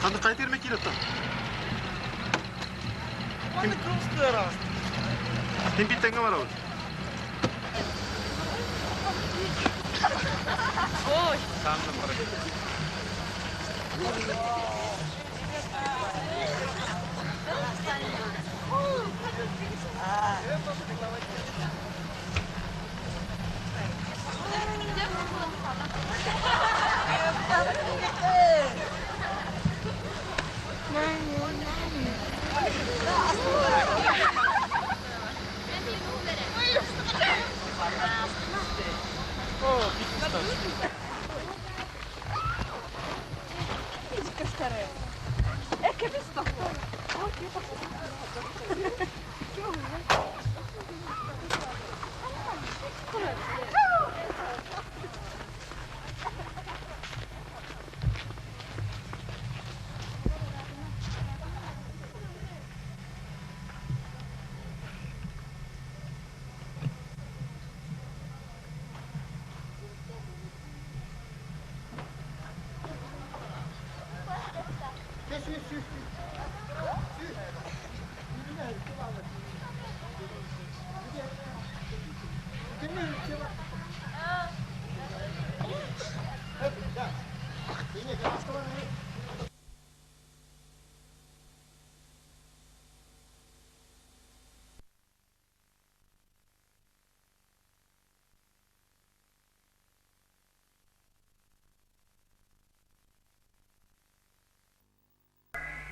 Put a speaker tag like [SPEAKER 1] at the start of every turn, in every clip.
[SPEAKER 1] Ханна хайа терме киирэтта?
[SPEAKER 2] Манна кымстыара.
[SPEAKER 1] Ким биттеңге барабыт?
[SPEAKER 2] Ой.
[SPEAKER 1] Саамдан барабыт.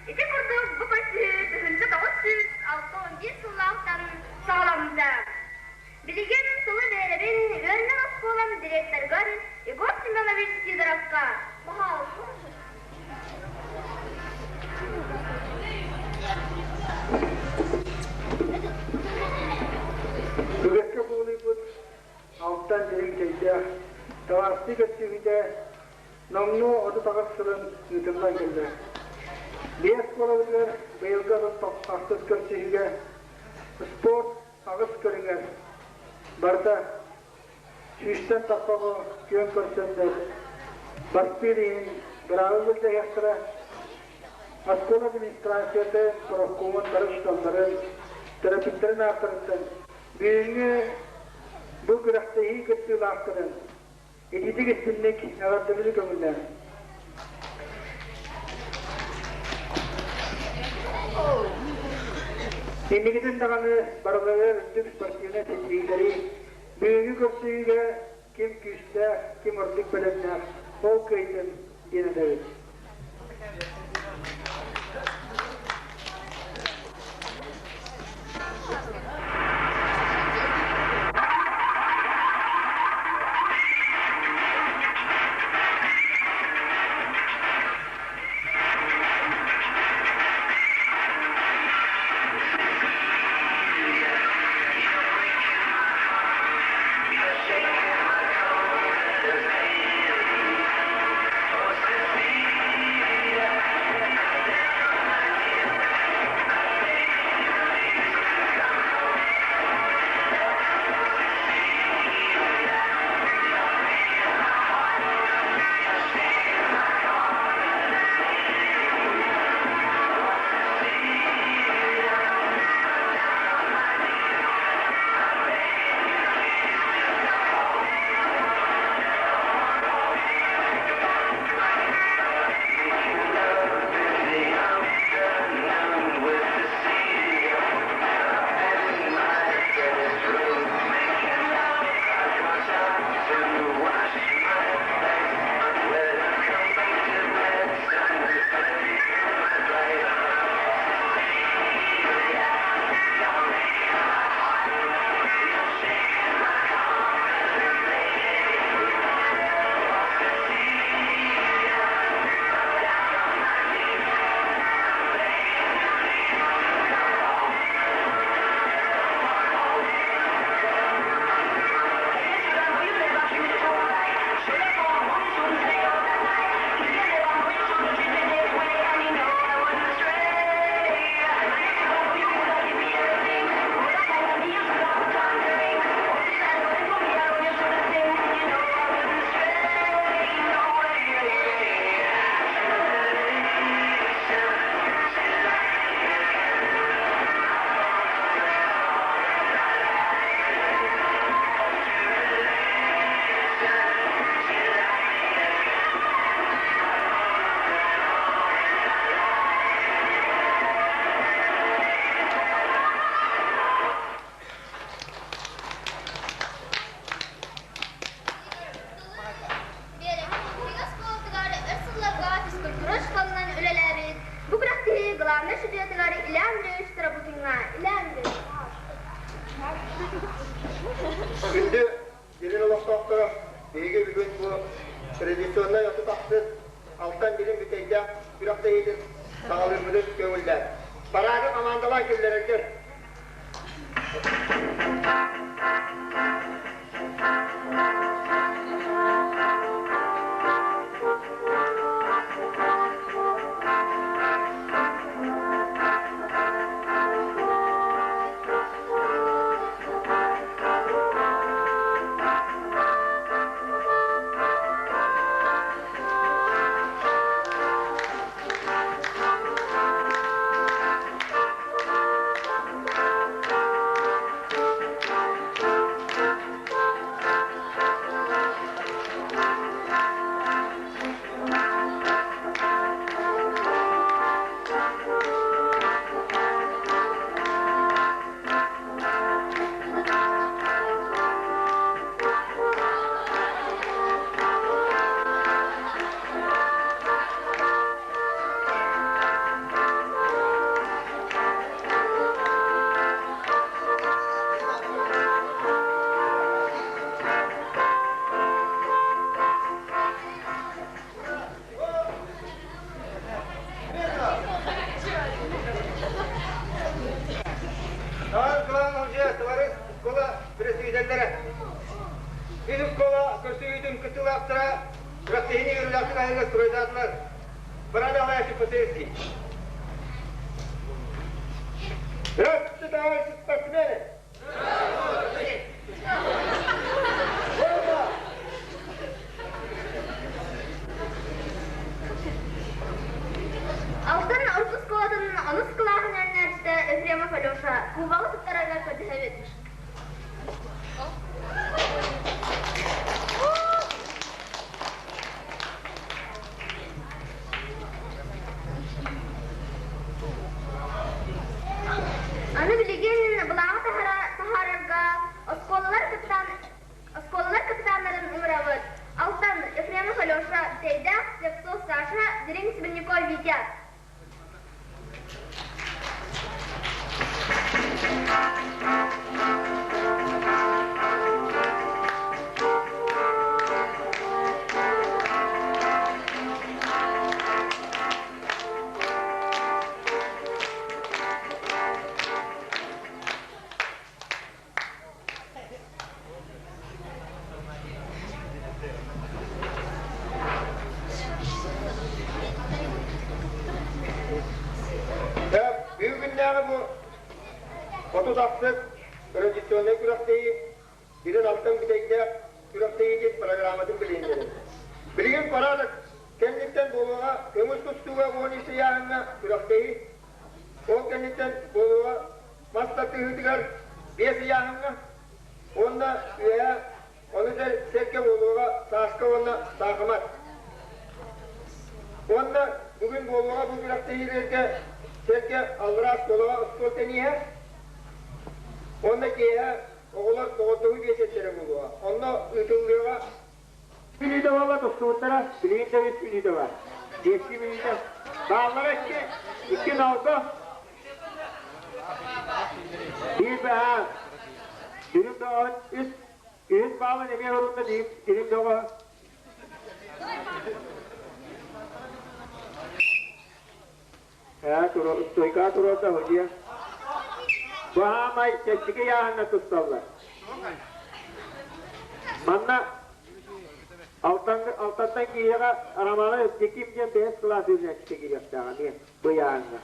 [SPEAKER 3] Ити курдук бу көстүү 1961 сыллаахтан саҕаламмыта. Билигин тылы биэрэбин үөрэнэр оскуолам директорыгар Егор Семенович Сидоровка.
[SPEAKER 4] Үгэскэ кубулуйбут алтан дириҥ чэйдээх, табаарыстыы көрсүһүүтэ Номнуо 38 сылын ыытыллан кэллэ. Биэс оскуолабытыгар быйылгы ахсыс көрсүһүүгэ спорт аҕыс көрүҥэр барыта сүүстэн тахса оҕо күөн көрсөннөр бастыыр иһин быраабы былдьаһыахтара. Оскуола администрацията профкомун бары учууталларын, төрөппүттэрин ааттарыттан бүгүҥҥү бу күрэхтэһии кыттыылаахтарын Ититик истинник эҕэрдэлэри көҥүллээн. Инникитин даҕаны барыларыгар үрдүк спортивнай ситиһиилэри, бүгүҥҥү көрсүһүүгэ ким күүстээх, ким ордук бэлэмнээх, ол кыайдын диэн этэбит.
[SPEAKER 5] Күндү Дирин олохтоохторо, биһиги бүгүн бу традиционнай 36 алтан билим бүтэйдээх күрэхтэһиитин саҕалыырбытын көҥүллээн. Парады командалаан киллэрэргэр. Здравствуйте, товарищи спортсмены!
[SPEAKER 3] Алтан орто оскуолатын онус кылааһын үөрэнээччитэ Ефремов Алеша кубогы туттарарга көрдөһөбүт. Аны билигин былааҕы таһаарарга оскуолалар капитан оскуолалар капитаннарын ыҥырабыт. Алтан Ефремов Алеша, Тэйдээх Слепцов Саша, Дириҥ Смирников Витя.
[SPEAKER 5] Бүгүннээҕи бу 36 традиционнай күрэхтэһии Билин алтан бүтэйдээх күрэхтэһиитин программатын билиһиннэрин. Билигин порядок кэнниттэн буолуоҕа көҥүл тустууга 13 ыйааһыҥҥа күрэхтэһии. Ол кэнниттэн буолуоҕа мас тардыһыытыгар 5 ыйааһыҥҥа уонна үөһэ ону сэргэ буолуоҕа сааска уонна саахымат. Уонна бүгүн буолуоҕа бу күрэхтэһиилэргэ сэргэ аллараа оскуолаҕа остуол тэнииһэ уонна киэһэ оҕолор доҕордоһуу биэчэрдэрэ буолуоҕа. Онно ыытыллыаҕа
[SPEAKER 4] Мүнүүтэ буолла тустубуттара, билигин да үс мүнүүтэ бар. Биэстии мүнүүтэ. Бааллара икки, икки налга. Биир баһаа. Дирим бөҕө үс, үһүс баалын эмиэ орунна дирим бөҕө. Ээ, стойка туруорда судьуйа. Баһаамай чэпчэки ыйааһыҥҥа тусталлар. Манна Алтантан киһиэхэ Романа Евдоким диэн бэһис кылаас үөрэнээччитэ киириэхтээх эмиэ бу ыйааһыҥҥа.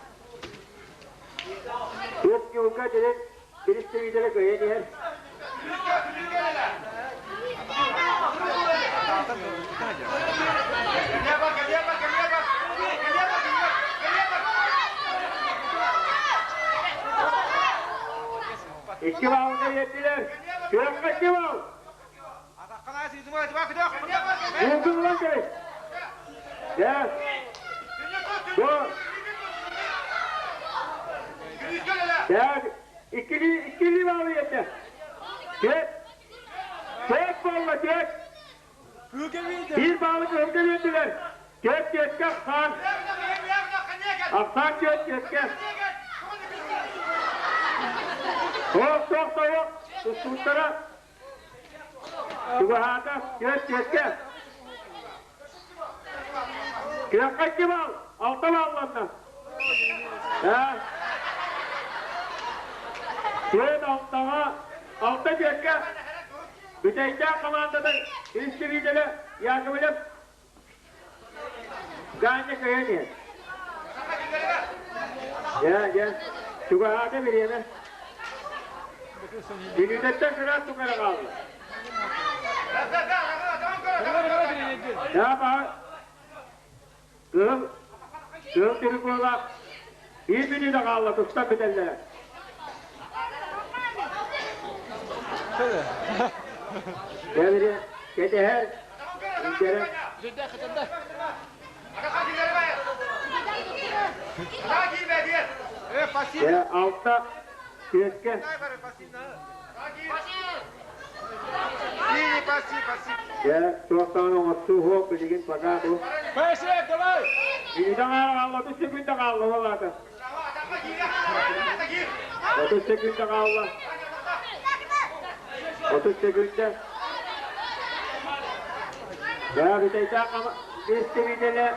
[SPEAKER 4] Түөрт ньуурга дириҥ биристэбиитэлэ кыайан иһэр. Икки баалга иэттилэр. Күрэххэ икки баал. Уурдуллан кэлин. Дьэ. Бу. Дьэ, иккилии, иккилии баалы иэттэ. Түөрт. Түөрт буолла, түөрт. Биир баалы кыһылга биэрдилэр. Түөрт түөрткэ ахсаан. Ахсаан түөрт түөрткэ. Суох, суох, суох. Тустууттара. Чугаһаата, түөрт түөрткэ. Күөххэ икки бал, алта балланна. Түөрт алтаҕа, алта түөрткэ. Бүтэйдээх хамаандатын истибиитэлэ Яковлев Ганя кыайан иһэр. Дьэ, дьэ, чугаһаата бириэмэ. Бүлүүтэттэн кыраат тугара хаалла. Дьэ, кыһыл, кыһыл тирикуолаах биир мүнүүтэ хаалла тустан бүтэллэрэ. Дьэ, кэтэһэр, илдьэрэ. Дьэ, алта түөскэ. Дьэ, туохтаан оҥостуу суох билигин пока бу. Билигин хаалла, 30 секунда хаалла ол аата. 30 секунда хаалла. 30 секунда. Дьэ, бүтэйдээх истибитэлэ.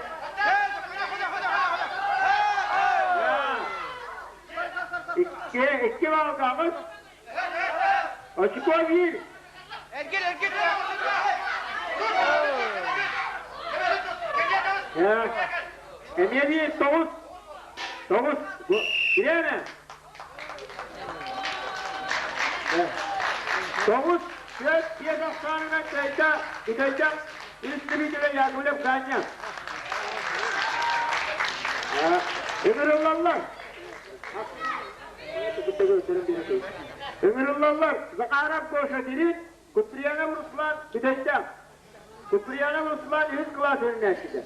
[SPEAKER 4] Икки, икки балга аҕыс. Очко биир.
[SPEAKER 2] Эргил, эргил!
[SPEAKER 4] Эмиэ биир, тоҕус. Тоҕус. Бирээмэ. Тоҕус, түөрт, биэс ахсаанынан кыайда Бүтэйдээх истребителэ Яковлев Ганя. Ыҥырыллаллар. Ыҥырыллаллар Захаров Гоша Дирин, Куприянов Руслан Бүтэйдээх. Куприянов Руслан үһүс кылаас үөрэнээччитэ.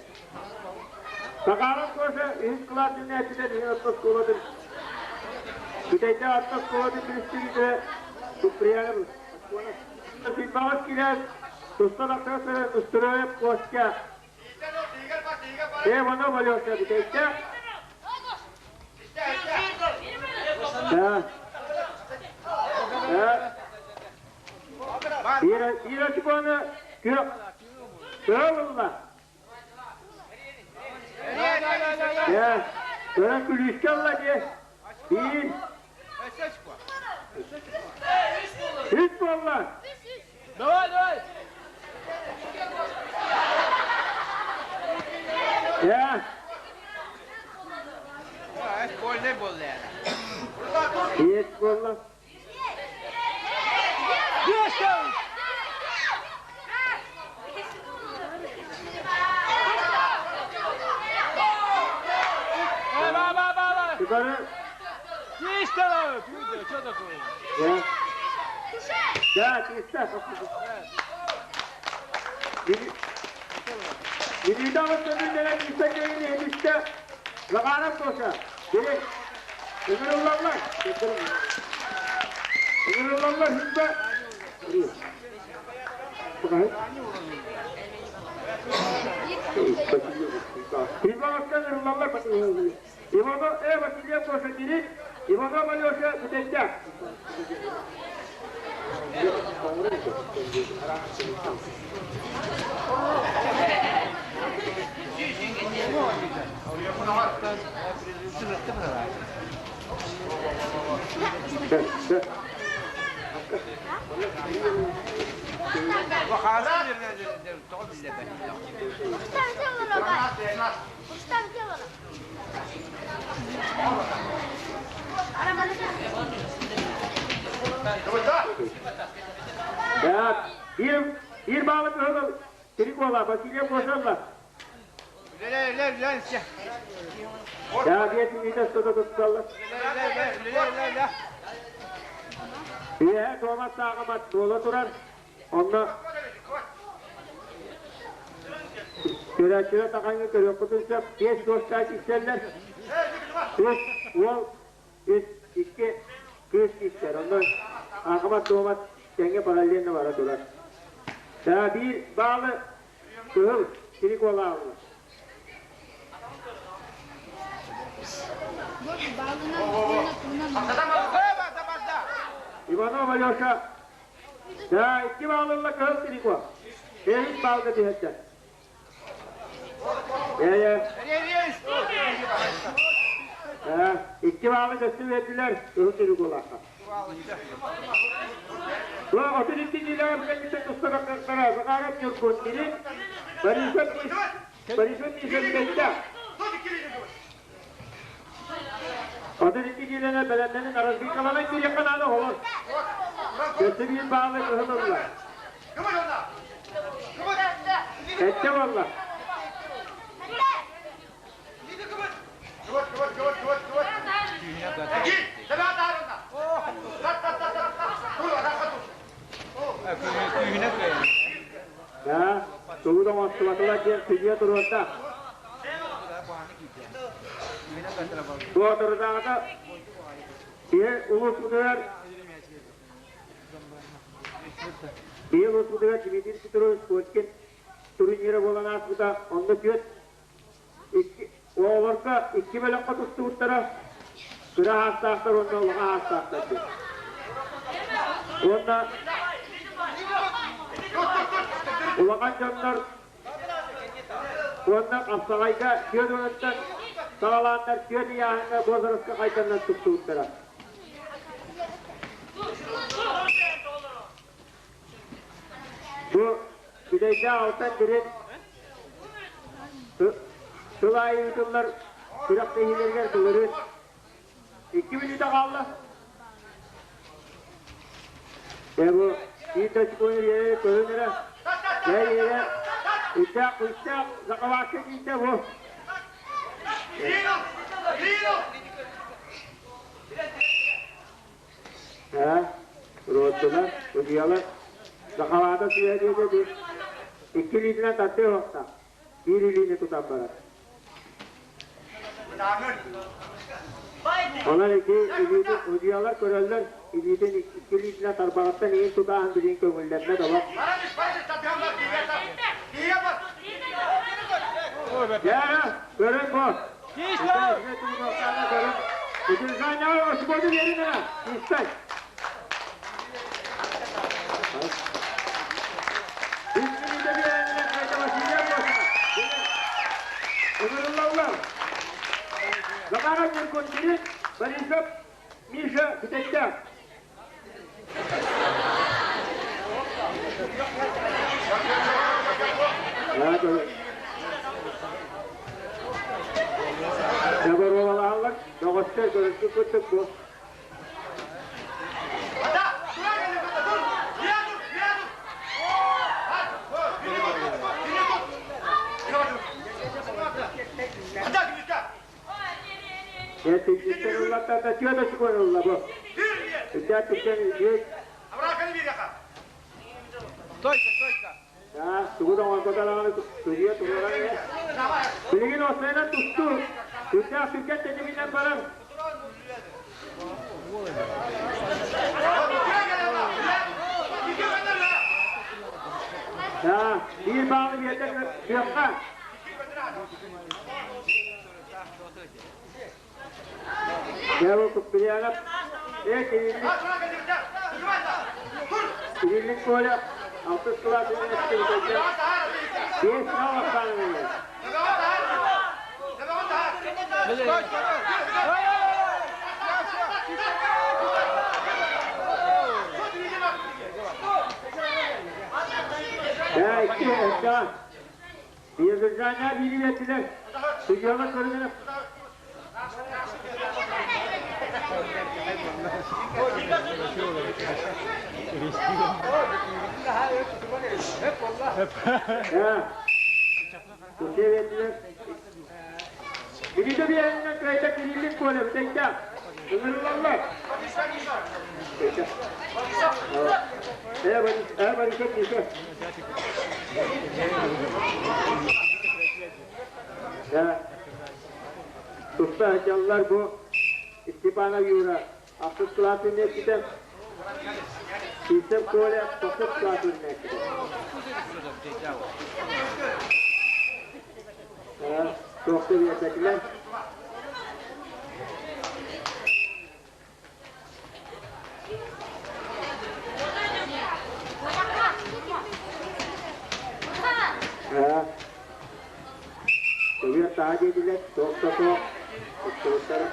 [SPEAKER 4] Захаров Гоша үһүс кылаас үөрэнээччитэ Дирин орто оскуолатын Бүтэйдээх орто оскуолатын представителэ Куприянов Сыйбаҕас кирээс туста тахсар Устуруоев Костя Иванов Алеша Бүтэйдээх Да. Да. Ира Чукона күөх күөх ылла. Дьэ, көрөн күлүүскэ ылла дии. Биир. Үс буолла.
[SPEAKER 2] Давай, давай!
[SPEAKER 4] Дьэ.
[SPEAKER 2] Больной буолла yani.
[SPEAKER 4] Биэс буолла. Yukarı. Ya. Ya, чисто. Билиидаҕыт көмүллэрэ тиистэ кэйин иһитистэ Лаҕаарап Гоша, били ыҥырыллаллар. Ыҥырыллаллар хүнбэ. Ивановка ыҥырыллаллар. Иванов Э. Васильев Гоша Кирилл, Иванов Алеша Бүтэйдээх. Биир биир баалы кыһыл Трикола Василий Кошалла. Да, биэс мүнүүтэ сото тутталлар. Үөһэ туомат сааҕымат буола турар. Онно көрөөччүлэр тахаҥҥа көрүөххүтүн сөп. Биэс дуостаах киирсэллэр. Үс уол, үс, икки кыыс киирсэр. Онно аахымат-дуомат тэҥҥэ параллельно бара турар. Да, биир баалы кыһыл Кириколаалла. Иванов Алеша. Да, икки баалылла кыһыл тирико. Бэһис баалга түһэрдэ. Ээ, икки баалы көстү бердилер, кыһыл тириколаахха. Бу 32 киилэҕэ кэнниттэн туста бардахтара Захаров Ньургун Кирин, Борисов Борисов Миша Бүтэйдээх. 32 киилэнэ бэлэмнэнин разбивкаланан киириэххэ наада оҕолор. Өссө биир баалы кыһыл ылла. Сэттэ буолла. Да, тугу да оҥостубатылар диэн судьуйа туруорда. Туотурдааҕыта киһи улууспутугар биһи улууспутугар Дмитрий Петрович Кочкин турнира буолан ааспыта. Онно түөрт икки оҕолорго икки бөлөххө тустубуттара. Кыра аастаахтар уонна улахан аастаахтар диэн. Уонна улахан дьоннор уонна хапсаҕайга түөрт уонуттан саҕалааннар түөрт ыйааһыҥҥа возраска хайданнар туттубуттара. Бу Бүтэйдээх алтан дириҥ сыл аайы ыытыллар күрэхтэһиилэригэр былырыын икки мүнүүтэ хаалла. Дьэ бу биир да очкону биэрэ көрүн эрэ. Дьэ иэрэ үстээх күүстээх закаваска киирдэ бу. Ээ, Ротуна, Удьуйалар, Захалаата сыыһа диэтэ дии. Икки илиитинэн тардыы оһохтоох, биир илиини тутан барар. Онон ити илиитин удьуйалар көрөллөр, илиитин икки илиитинэн тарбаҕыттан иин тутааһын билигин көҥүллэммэт олох. Дьэ, көрүҥ бу. Захаров Ньургун Борисов Миша Бүтэйдээх. Доборуолалааллар, доҕоттор көрүскү курдук бу. Титтен ыллаттарда түөрт очко ылла бу. Үтэ түктен үтүөт.
[SPEAKER 2] Стойка, стойка.
[SPEAKER 4] Да, тугу да оҥорботалаҕына судьуйа туруоран иһэр. Билигин осуойанан тустуу. Сүрдээх түргэн тэтиминэн барар. Да, биир баалы биэрдэ күөххэ. Дьэ, Куприянов, э, Кириллин Коля, алтыс кылаас үөрэнээччитэ биэс сыл ахсаанынан. Дьэ, икки эрдэҕэ. Биирдэрдээх биириэтилэр судьуйалар көрүҥүнэ Билиитэ биэринэн кыайда Кириллин Коля бүтэйдээх. Ыҥырыллаллар. Э, Борисов, Миша. Туста сылдьаллар бу Степанов Юра ахсыс кылаас үүнээччитэ, Сивцев Коля тохсус кылаас үүнээччитэ. Туохта биэрбэтилэр. таһа диэтилэр, туох да суох, устубуттара.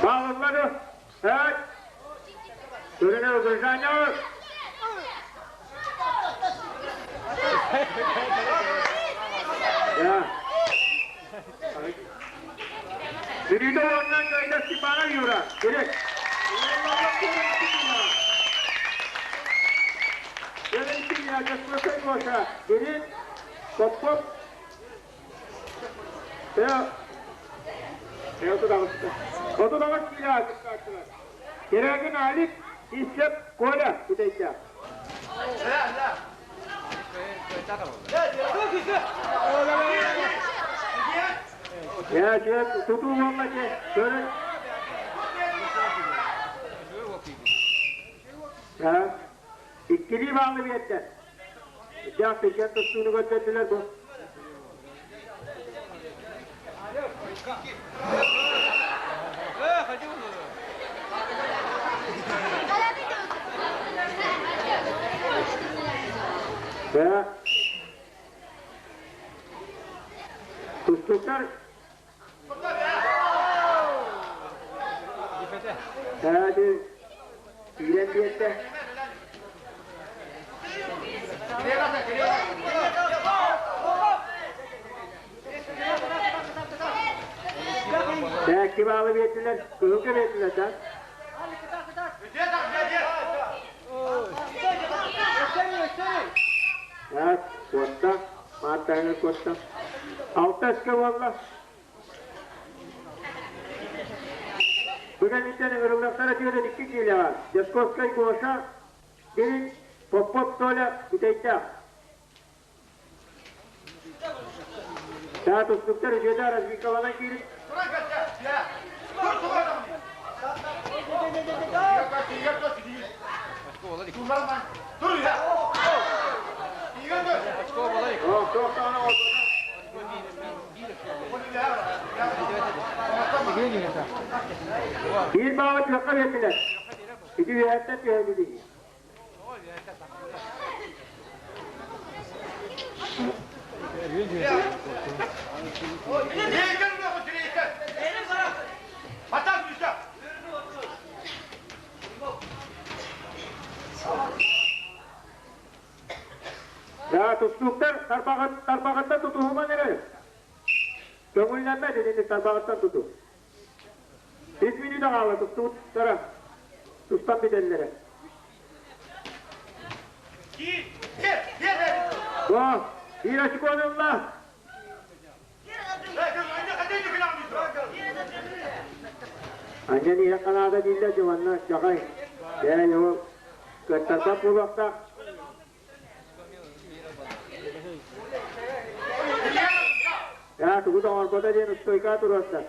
[SPEAKER 4] Бааллары, эт, Көрүнэ удержание. Я. Бүлүүдэ уонна кыайда Степанов Юра. Керек. Бирин Попов Керегин Алик, Исеп Коля бүтэйдээх. Я тутуу буолла дьэ, көрөн. Иккилии баалы биэрдэ. Дьэ, түргэн тустууну көрдөрдүлэр бу. Дьэ, тустууктар Hadi киирэн биэрдэ. Тээкки баалы биэрдилэр, кыһылга биэрдилэр да. Так, куотта, мааттаһыгар куотта. Алта өскө буолла. Бу кэнниттэн ыҥырыллыахтара түөрт икки киилэҕэ Дьосковскай Гоша, Кирин Попов Толя бүтэйдээх. Саа тустуктар үтүөтэ развилкаланан киирин. Биир баалы күөххэ биэрдилэр. Ити үөһэттэн түһэбит Да, тустууктар тарбаҕыттан тутуһуман эрэ. Көҥүллэммэт итини тарбаҕыттан туту. Үс мүнүүтэ хаалла тустууттара тустан бүтэллэрэ. Бу, биир очкону ылла. Анньан иһэ ханаада дииллэр дьэ манна дьаҕай. Дьэ, ол кыаттарбат буолуохтаах. Я тугу да оҥорбото диэн устуойка туруорда.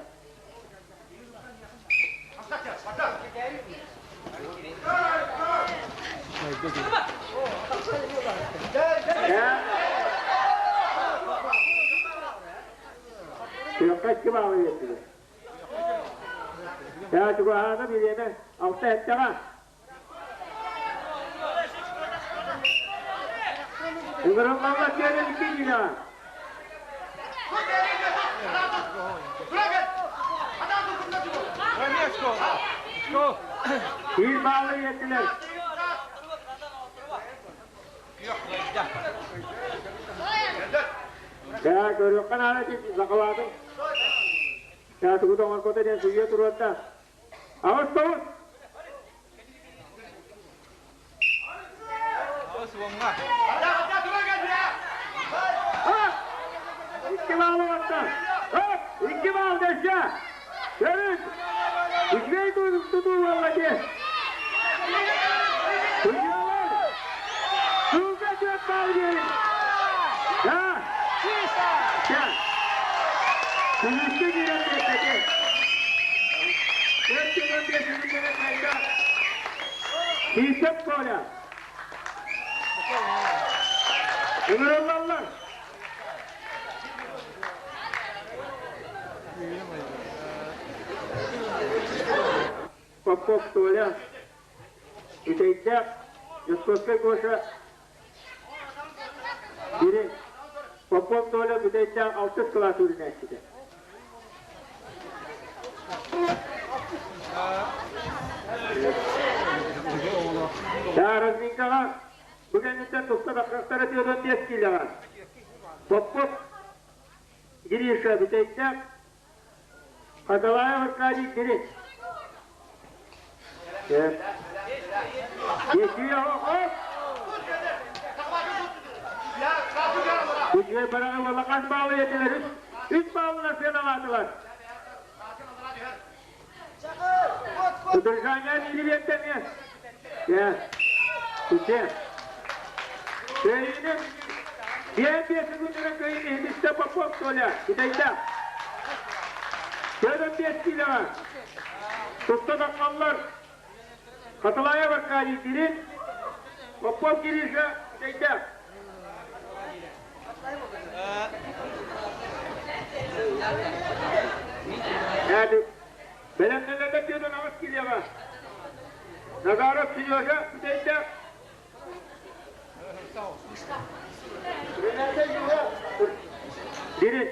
[SPEAKER 4] Күөххэ икки баалы биэрдилэр. Я чугаһаата бириэмэ алта эттэҕэ. Ыҥырыллаллар диэн икки Биир баалы биэрдилэр. Дьэ, көрүөххэ наада сахалаатым. Дьэ, тугу да оҥорбото диэн суруйа туруорда. Аҕыс тоҕус! Икки баалы барда. Икки баал дэсэ. Көрүн. Үчүгэй тутуу буолла дии. Судьялар. Сууга түөрт баал биэрин. Да. Күлүүскэ киирэн биэрбэтэ. Киисэп Коля. Ыҥырыллаллар. Попов Толя, Үтэйдээх, Дьоскуоскай Гоша, Дириҥ, Попов Толя Бүтэйдээх алтыс кылаас үөрэнээччитэ. Разминкаҕа бу кэнниттэн туста тахсахтара 45 киилэҕэ. Попов Гриша Бүтэйдээх, Хатылаев Аркадий Дириҥ. Үчүгэй бараҕы улахан баалы этилэр үс баалынан сыаналаатылар. Удержание бириэттэмиэ. Үчү. Кыайыыны биэн биэс күннэрэ кыайыыны иһитистэ Попов Толя. Китайда. Көрөн биэс киилэҕэ. Тутта таххаллар. Хатылаев Аркадий Кирин, Попов Кириша Китайда. Бэлэмнэлэргэ түөрт аҕыс киилэҕэ. Назаров Сережа Китайда. Дирин.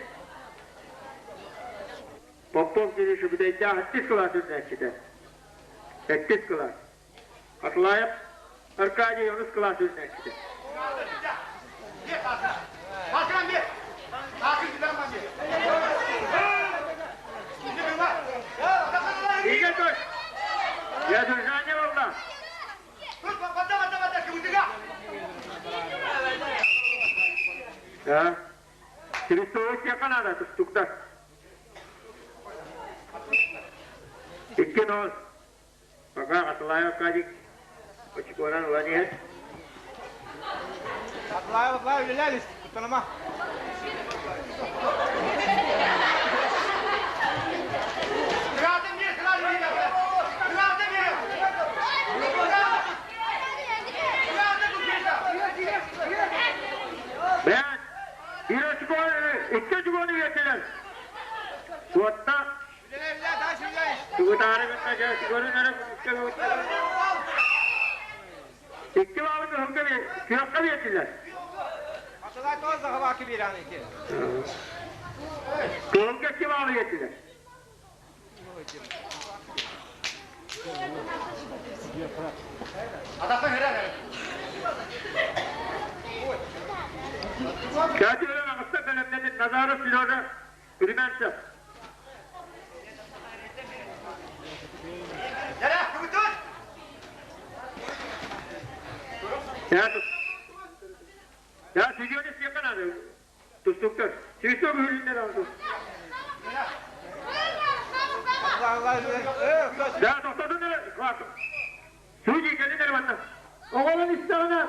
[SPEAKER 4] Попов Кириши Бүтэйдээх иккис кылаас үүнээччитэ. Иккис кылаас. Атлаев Аркадий онус кылаас үүнээччитэ. Игорь Тош! Я держание волна! Христович Канада тустуктар. Икки нос. Пока Атлаев Аркадий очконан ылан иһэр.
[SPEAKER 2] Атлаев, Атлаев, үлэлээс, куттаныма.
[SPEAKER 4] Бэт, bir очко, икки очкону биэрдилэр. Суотта Тугутаары гынна дьэ, көрүн эрэ Икки баалы кыһылга күөххэ биэрдилэр. Кыһылга икки баалы биэрдилэр. Кәтүөрэн аҕыста бэлэмнэнин Назаров Сережа Румянцев. Я сидели все канады. Тустуктар. Свисток үһүлүннэр алды. Да, тохтотун эрэ. Судьи кэлин эрэ манна. Оҕолон истэҕинэ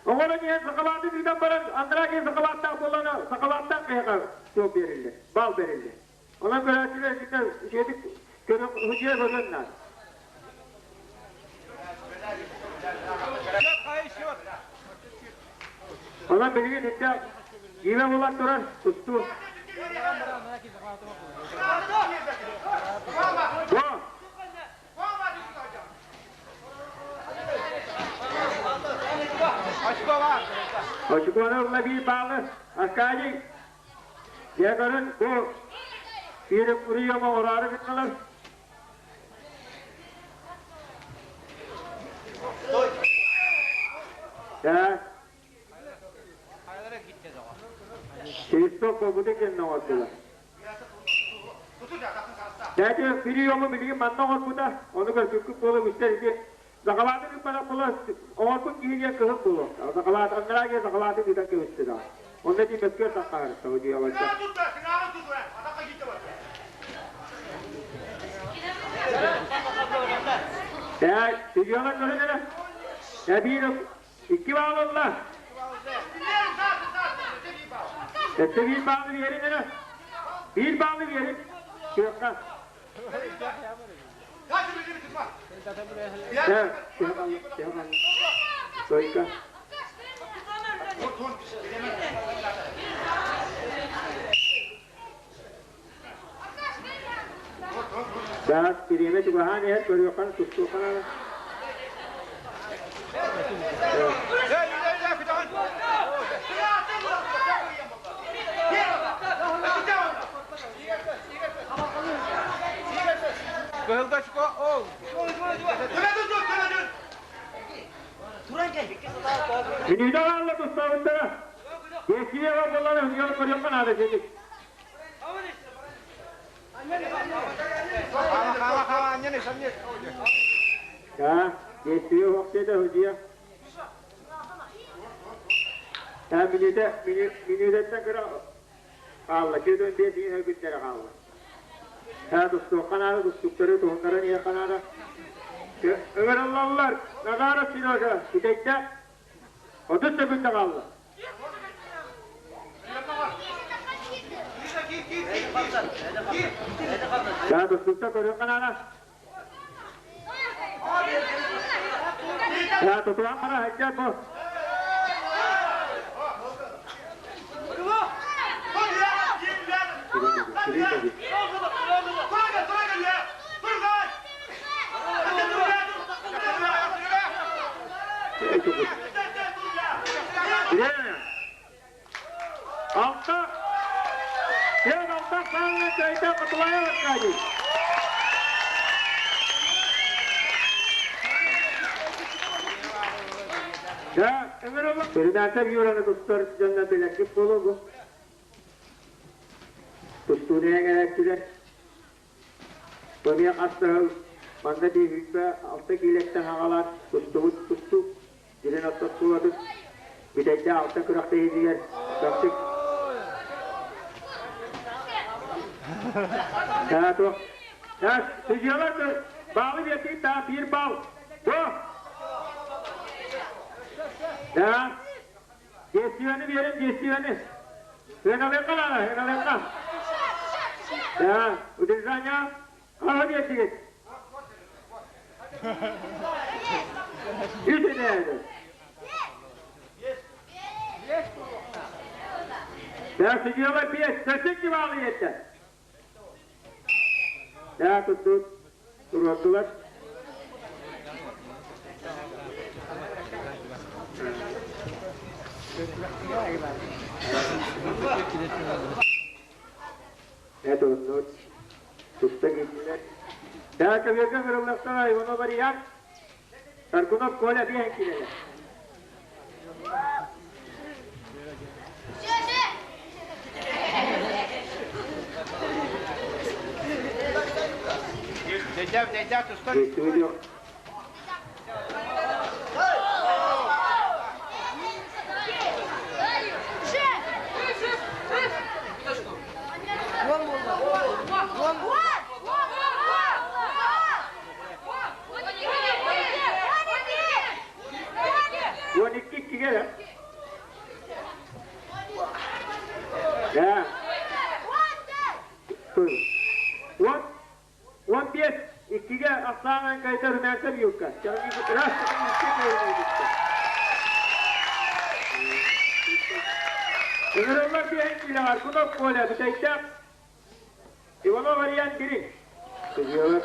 [SPEAKER 4] Оҕолор иһэн сакалааты ыытан баран, анараа киһи сакалааттаах буоллаҕына, сакалааттаах киһиэхэ суол биэриллэр, баал бэриллэр. Онон көрөөччүлэр итиннэ үчүгэйдик көрөн, үчүгэй көрүөн наада. Онон билигин итиннэ киирэ буолан турар тустуу. Бу Очкону ылла биир баалы Аркадий. Дьэ көрүн бу биир приема ораары гыннылар. Да. Свисток буолбута кэннэ оҥордулар. Дьэ, приему билигин манна оҥорбута, ону көрбүккүт буола үгүстэр ити Закалааты ыыппатах буола оҥорбут киһи диэн кыһыл буолуо. Закалаат анараа диэн закалааты ыытан кэбистэ да. Онно ити мөккүөр таххаарыста бу дьиэҕэ. Ээ, судьуйалар көрөн эрэ. Эбиир Икки баал ылла. Өссө биир баалы биэрин эрэ. Биир баалы биэрин. Күөххэ. Сойка. Саас бириэмэ чугаһаан иһэр көрүөххэ тустуохха наада. Мүнүүтэ хаалла тустаабыттара. Биэсийэ буоллар өҥүөр көрүөххэ наада ситик. Да, действие уохтета худия. Да, мүнүүтэ, мүнүүтэттэн кыра хаалла. Күдөн биэс иһэ күннэрэ хаалла. Да, тустуохха наада, тустуктары туһуннаран иһиэххэ наада. Ыҥырыллаллар. Назаров Сережа, бүтэйдэ. 30 секунда хаалла. Да, тустукта көрүөххэ наада. Да, тутуһан бара сылдьар бу. Алта, сен алта саҥа кайда Кутулаев Аркадий. Передача Юраны тустар дьонно билэргит буолуо бу. Тустууну эҥэрээччилэр Бу хастаһыл манна тиийбиппэ алта киилэттэн аҕалаат тустубут тустуу дилин оттоттуулатын бүтэйдэ алта күрэхтэһиитигэр чахчы Туох судьялар баалы биэрдигит да биир баал бу да Действияны биэрэн действияны Сыаналыахха наада, сыаналыахха. Да, удержание. Хаһа биэрдигит? Үс этээди. Да, судьялар биэс, сөрсүк баалы иэттэ. Да, туттут. Туруордулар. Это вот туста киирдилэр. Да, көбүөргэ кырыллахтара Иванов Ариян, Таргунов Коля биэһэн киирэлэр. 12 иккигэ Да. Он, он биэс иккигэ ахсаанан кайта Румянцев юбка. Раз, Ыҥырыллар биэһин киилэҕэр Кунов Коля бүтэйдээх Иванов Ариан Кирин. Судьялар.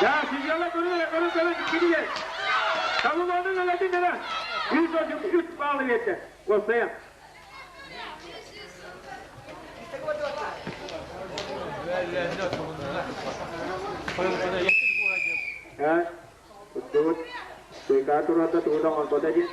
[SPEAKER 4] Ya судьялар көрү көрү көрү кирие. Табыланын өлөтүн эрэ. 133 балл берді. Осая. Туттубут. Тыйка турата тугу да оҥорбото диэн.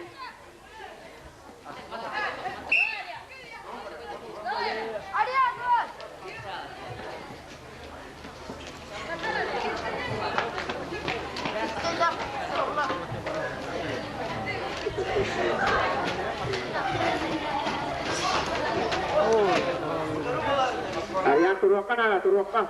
[SPEAKER 4] Арыйан туруохха наада, туруохха.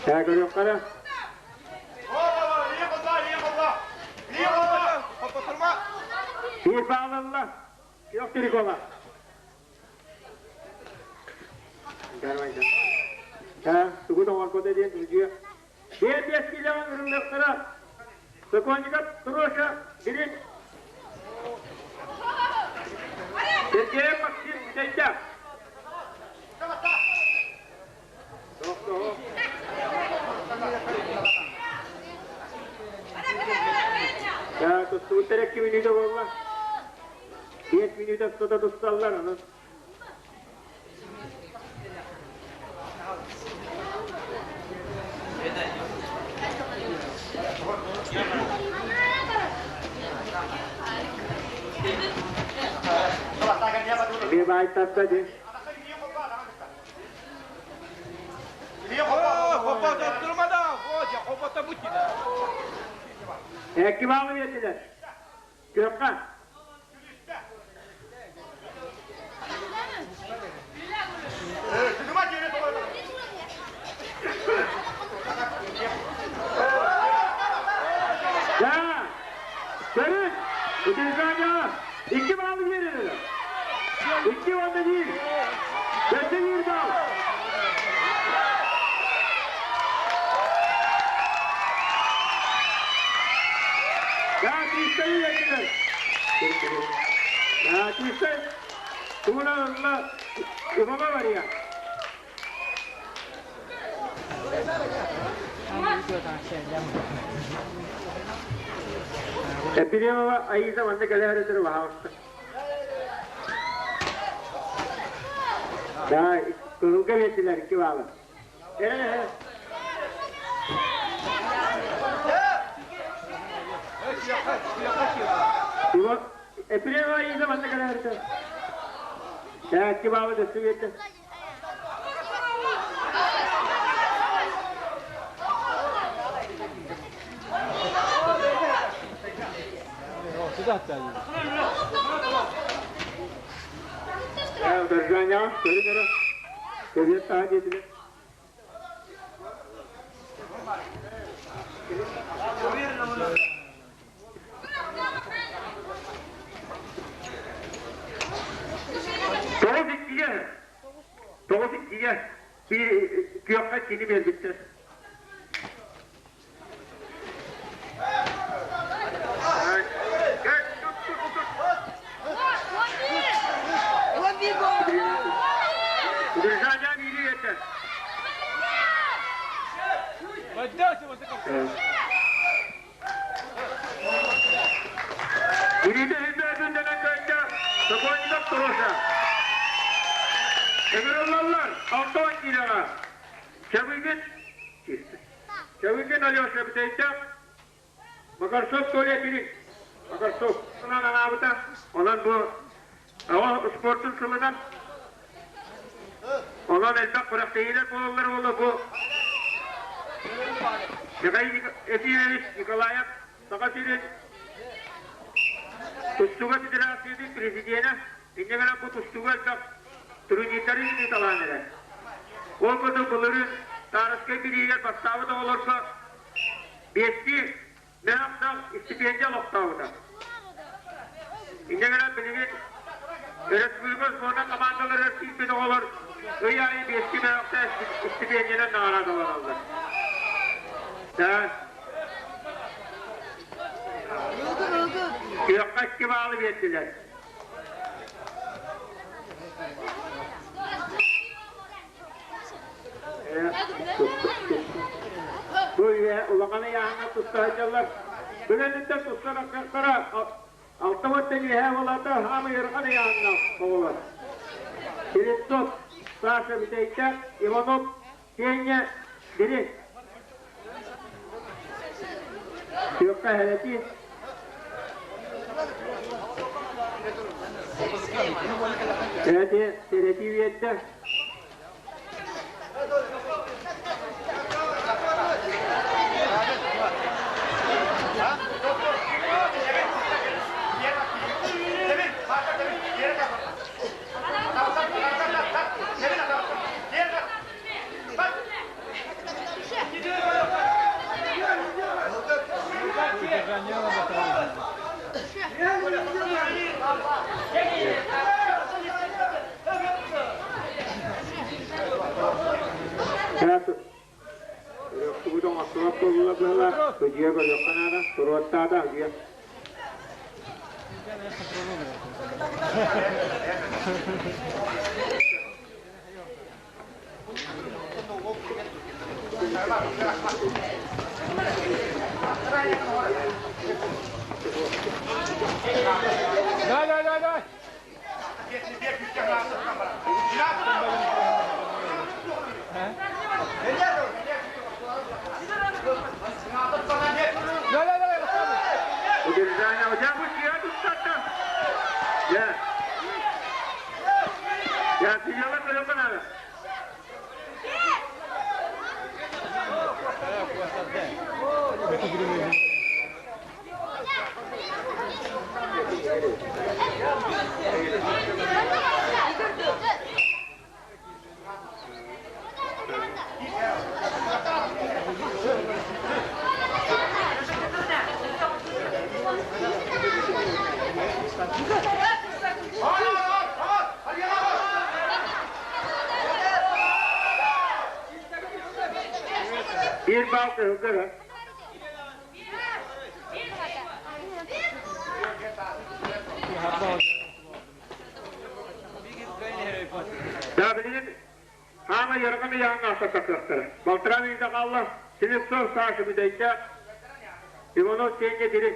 [SPEAKER 4] Ээ, көрүөххэ эрэ. Биир баалалла. Күөх Трикола. Тугу тоҥорбото диэн үдүө. Биир биэс киилэҕэ ырыллыахтара. Сокольников Троша Бирин. Сергеев Максим Бүтэйдээх. Тустубуттар 2 мүнүүтэ буолла. 5 мүнүүтэ устата тусталлар онон. Эмиэ баайтарда дии. Икки баалы биэрдилэр. Күөххэ. Да! Көрүн! Удержание! Икки баалы биэрэр. Икки уонна биир. Өссө биир баал. Да, тиистэй үөрдүлэр. Да, тиистэй. Тугунан ылла Ивана Мария. Епифимова Аиза манна кэлээри баһаалыста. Да, кыһылга биэрдилэр икки баалы. Епифимова Аиза манна кэлээри Да, икки баалы дөссө биэрдэ. Удержание, көрүн Көбүет таһа диэтилэр. Тоҕус иккигэ, тоҕус иккигэ күөххэ иккини биэрбиттэр. Удержание биири этэ. Бириитэ үрдүнэн кыайда Сокольников Троша. Ыҥырыллаллар Антон киилэҕэ. Чабыгин Чабыгин Алеша Бүтэйдээх Макарсов Толя Кирик Макарсов анаабыта. Онон бу оҕо спортун сылынан онон элбэх күрэхтэһиилэр буолаллар буолла бу Михаил Ефимович Николаев Саха сирин тустууга федерациятын президенэ инньэ гынан бу тустууга элбэх турнирдары ыыталаан эрэр. Ол курдук былырыын Таараскай бирииһигэр бастаабыт оҕолорго биэстии мөөх истипиэндьэ олохтообута. Инньэ гынан билигин өрөспүүбүлүкэ сборнай хамаандаларыгар киирбит оҕолор ый аайы биэстии мөөхтөөх истипиэндьэнэн наҕараадаланаллар. Күөххэ икки баалы биэрдилэр. Бу үйэ улахан ыйааһыҥҥа туста сылдьаллар. Бүгүнүттэн туста тахсыахтара алта уонтан үөһээ буолаата хаамый ыарахан ыйааһыҥҥа оҕолор. Христос, Саша Бүтэйкэ, Иванов, Сеня, Бери. Күөххэ эһэлэтии. Сэрэтии, сэрэтии биэрдэ. Охсубат буолла быһыылаах, судьуйа көрүөххэ наада, туруортаата судьуйа.
[SPEAKER 2] Дай, дай, дай, дай! Дай, дай, дай,
[SPEAKER 4] Удержание. Дьэ бу судья туттарда. Дьэ. Дьэ, судьялар көрүөххэ наада. Биир баал кыһылга Да билигин хаама ярган ыйааҥҥа аастатахтара. Балтараа мүнүүтэ хаалла. Слепцов Саша бүтэйдэ. Иванов Сеня Дириҥ.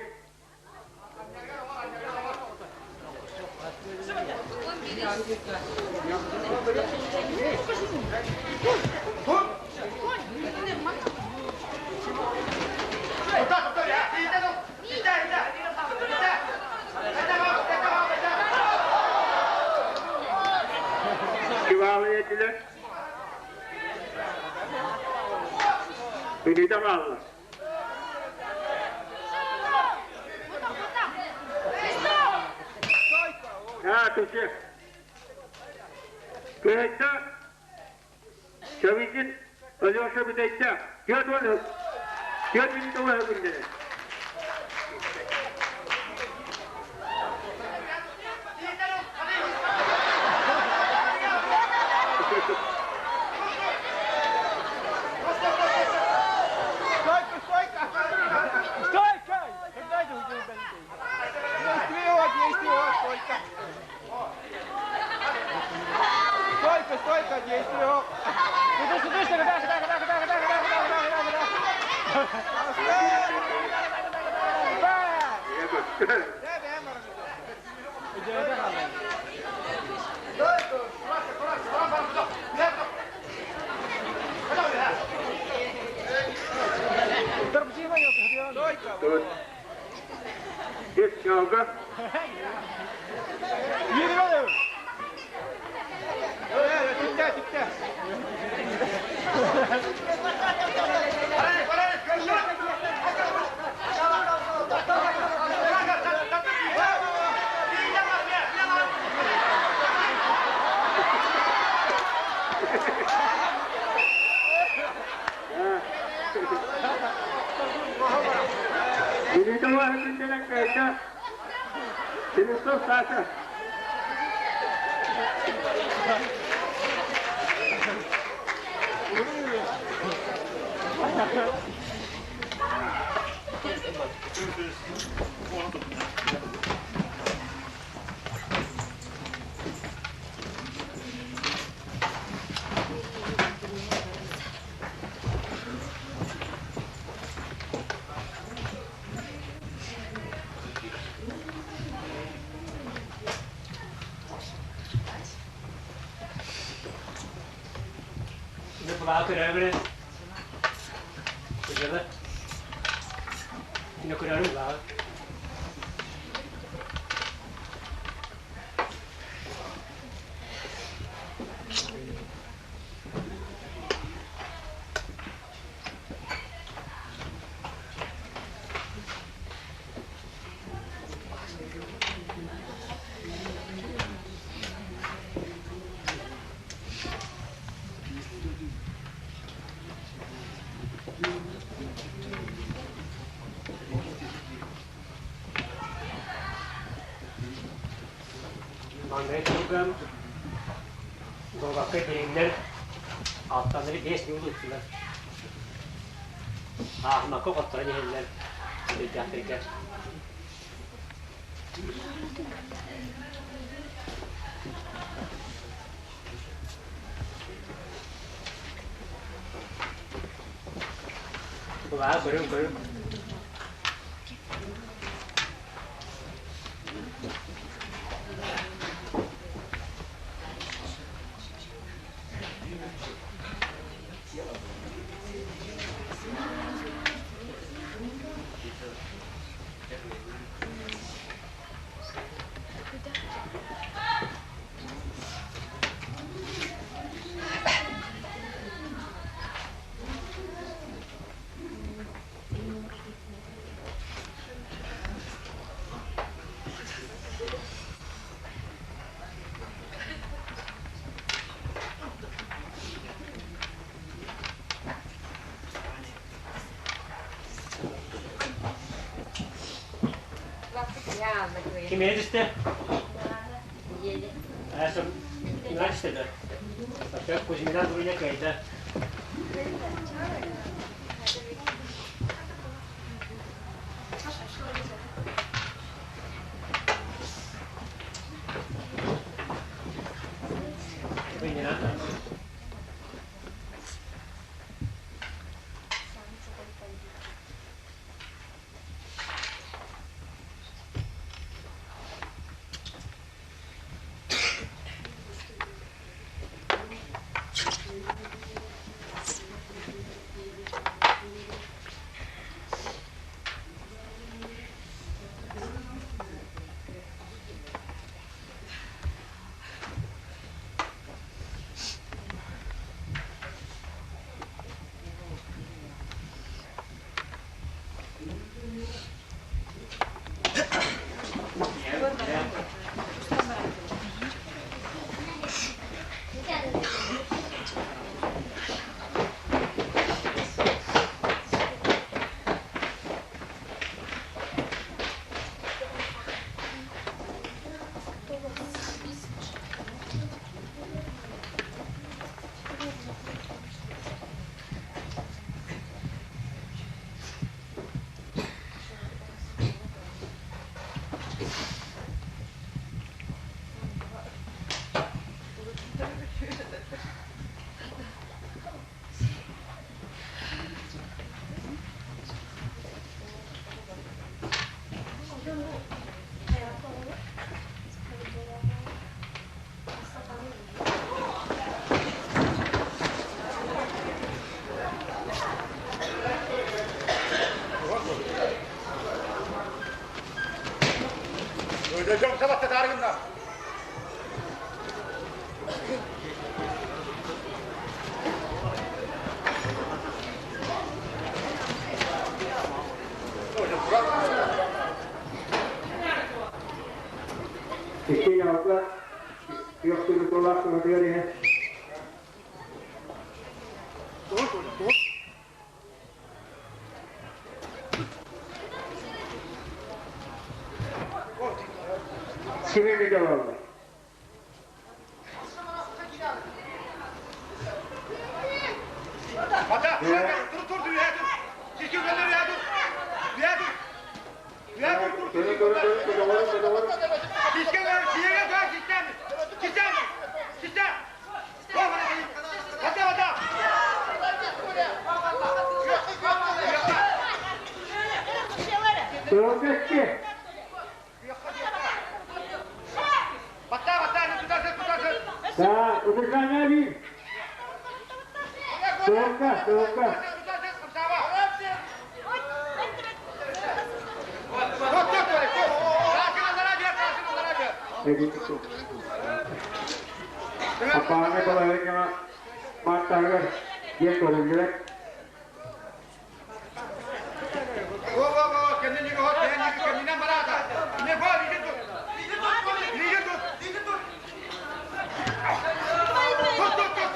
[SPEAKER 4] Кивалы этилэр. Мүнүүтэ хаалла. Аа, туче. Кыһайда Чавикин Алеша бүтэйдэ. 40 мүнүүтэ уһа күннэрэ.
[SPEAKER 2] Стойка, стойка! Стойка! Когда это уже Действие, действие, стойка! Стойка, стойка, действие! Сюда, сюда, сюда, сюда, сюда, сюда, сюда, сюда, сюда, сюда.
[SPEAKER 4] Үс чалга. Мүнүүтэ уһа күннэрэ кыһайда. Слепцов Саша.
[SPEAKER 6] Маҥнай тылгам дуобакка дириҥнэр алтаннары 5 ньуул ыттылар. Ааҕымакка хотторон иһэллэр өйдөөхтөргө. Кулаа көрүҥ көрүҥ. Ким түстэ? Түстэ да. Кузьмина Дуня кайда.
[SPEAKER 4] Икки ялга күөх туругар иһэ. Kimin oldu?
[SPEAKER 1] Dur dur dur ya dur. Çekil gönder ya dur. Ya dur. Ya dur dur.
[SPEAKER 4] Dur dur dur dur dur.
[SPEAKER 1] Çekil ver. Çekil ver. Çekil. Çekil. Çekil. Hadi hadi.
[SPEAKER 4] Doğru
[SPEAKER 1] Batta batta tutarsın tutarsın.
[SPEAKER 4] Да, удержание bir. Soğukta, soğukta.
[SPEAKER 1] Tut tut öyle tut. Sakin onlara bir sakin onlara bir.
[SPEAKER 4] Apağına kolay Martarlar diye korundular.
[SPEAKER 1] Go go go kendini go kendini kendine marata. Ne var iyice tut. İyice tut. İyice tut. Tut tut tut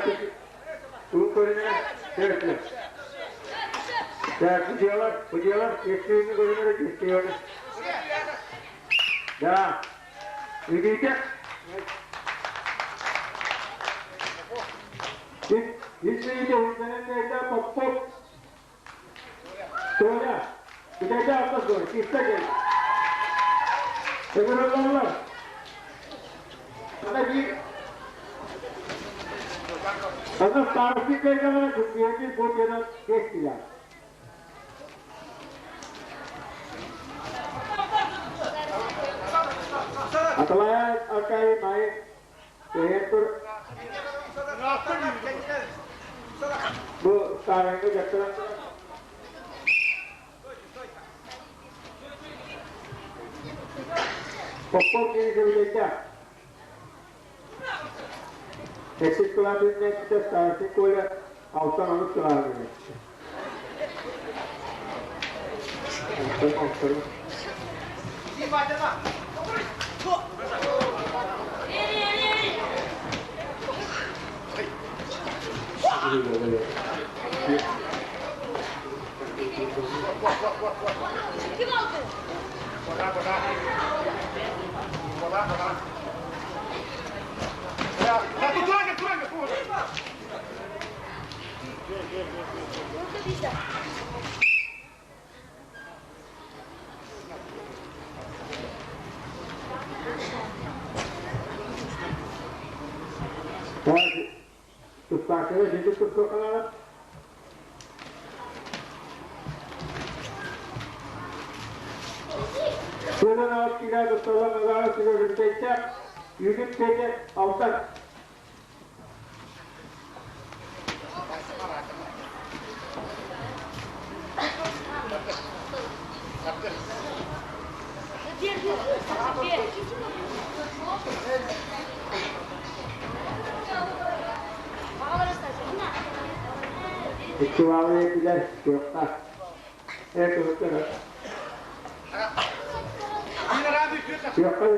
[SPEAKER 1] tut.
[SPEAKER 4] Tuğ korundular. Evet. Да, diyorlar, bu diyorlar, geçtiğini görünerek istiyorlar. Да. Видите? Үс минута хүннэнэн кэйдэ Попов. Толя. Бүтейде алтас gol. Киста кел. Ыҥырыллаллар. Ана bir Ана старости кайдалара күннүөнү бу дьонон кестилер. Аталай Аркадий Майын Тур бу стараңы жактыран Попов кини сөбүлэйдэ. Эксис кылаабынна ките старости Коля алтан онус кылаабынна. Алтан алтан.
[SPEAKER 3] Kim aldı? Burada bizde.
[SPEAKER 4] Tustaakkara жеке тұстақалары. Şuradan alıp gider tutalım, nazara sigara Yürüp teke alttan. İktivalı ettiler, yoklar. Evet, unuttular. Yoklar.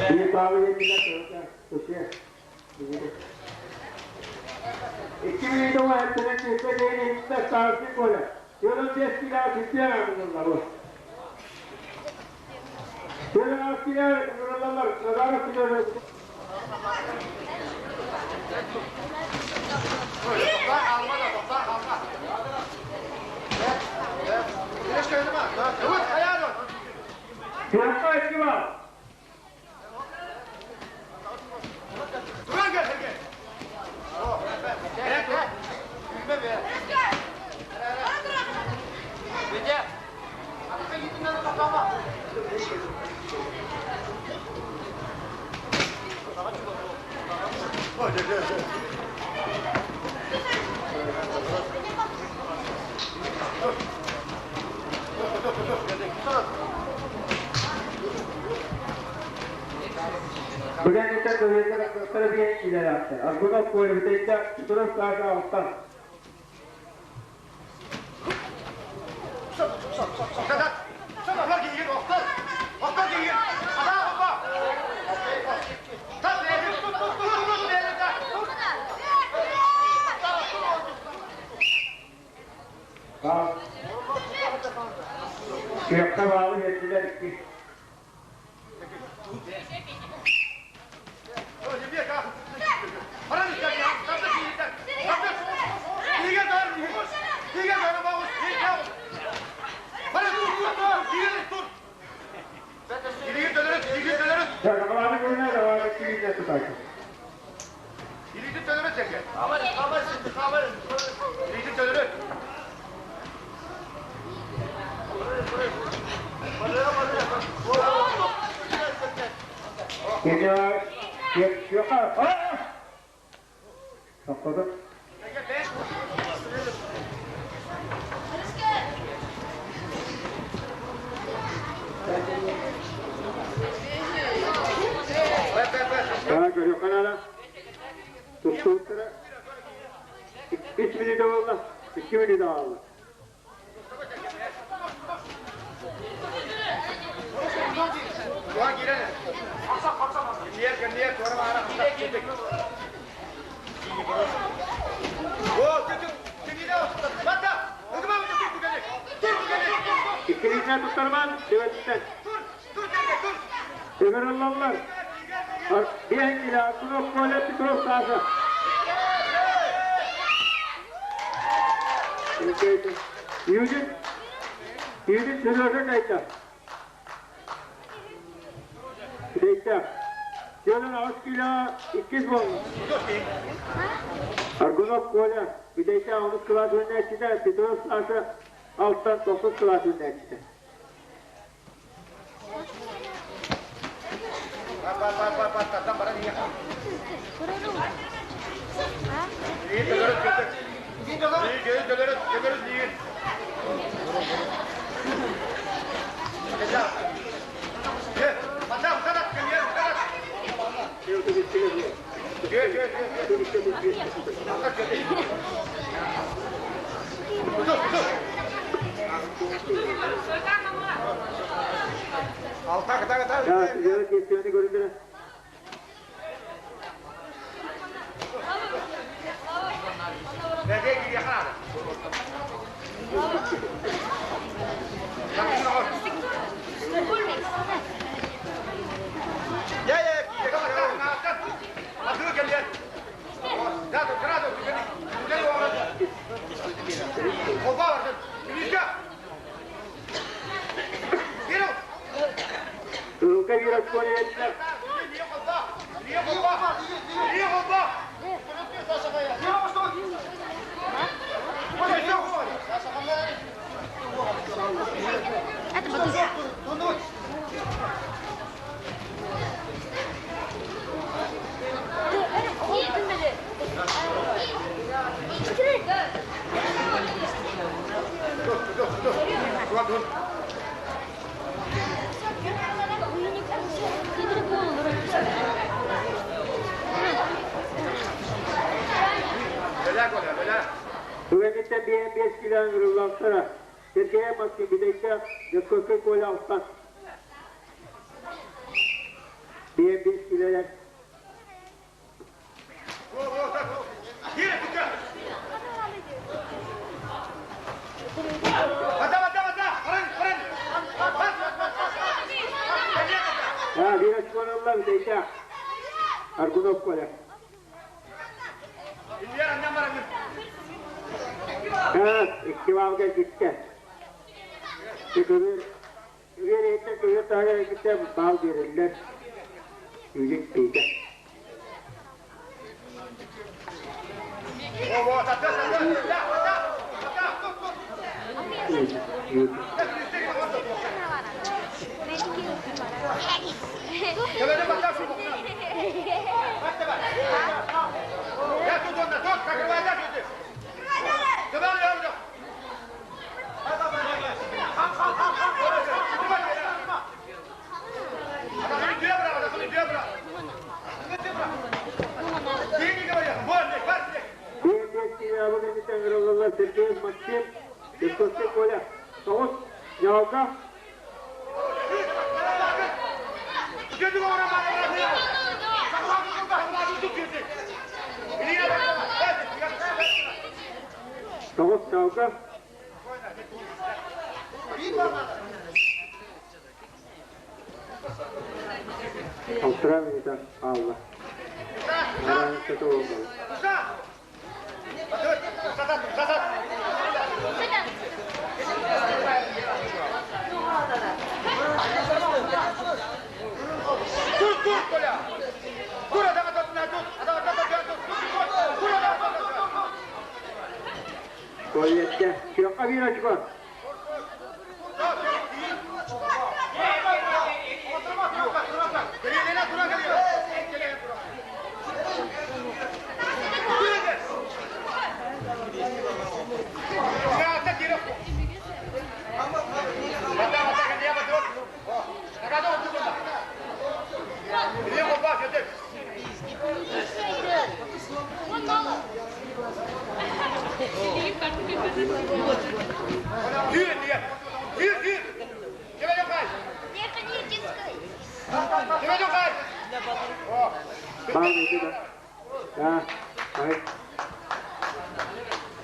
[SPEAKER 4] Bir bağlı ettiler, yoklar. Koşuyor. 2009 hepsine çifte değil, hepsine sarsı golü. Yolun tepkiler çiftler bunlar bu. Yolun askiler, nurullar, nazar askiler. Yoksa etki var. Bugün ise kuvvetli bir ileri yaptı. Arguna kuvvetli tuturup karşı alttan. Kıyakta bağlı yettiler iki. Topladık. Daha görüyor kanala. Tuttuğutlara. 3 minute oldu. 2 minute oldu. туттарман төбөтүттэн. Ыҥырыллаллар. Биэһин килэ Аргунов Коля Петров Саша. Юдин Юдин Сережа кайта. Бүтэйдээх. Дьонун аҕыс киилэ иккис буолла. Аргунов Коля, Бүтэйдээх онус кылаас үөрэнээччитэ, Петров Саша алтан тохсус кылаас үөрэнээччитэ. Кестиoni көрүндүрэ. Кыһылга биир очкону биэрдилэр. Түгэниттэн биэһин биэс кило ыҥырыллаллара. Сергей Максим Бүтэйдээх, Дьокуускай Коля алтан. Биэһин биэс килолар. Биир очкону ылла Бүтэйдээх. Аргунов Коля. Икки баалга киттэ. Көбүөр иһиттэн көбүөр таһыгар киттэ баал биэрэллэр. Үүнүк пиитэ. Киинэ Сергей Максим, Иркутский Коля. Тоҕус Ньоолго. Тоҕус Ньоолго. Алтыра минута хаалла. Араанчата буолбут. Коллетте. Күөххэ биир очко.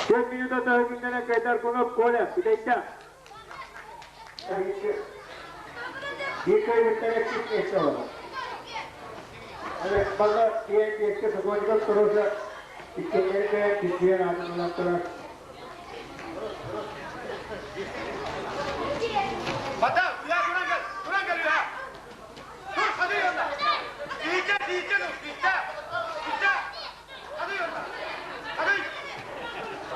[SPEAKER 4] Түөрт минута таһы күннэнэн кайтар Кунов Коля, Бүтэйдээх. Биир кыайбыттара иккис миэстэ олорор. Балла диэн диэккэ Сокольников Туруса иккиэннэри кыайан чемпион аатын ылан турар.
[SPEAKER 1] Бата, уя туран кел, туран кел уя. Тур, hadi yoluna. Diyeceğim, diyeceğim, diyeceğim. Diyeceğim. Hadi yoluna. Hadi.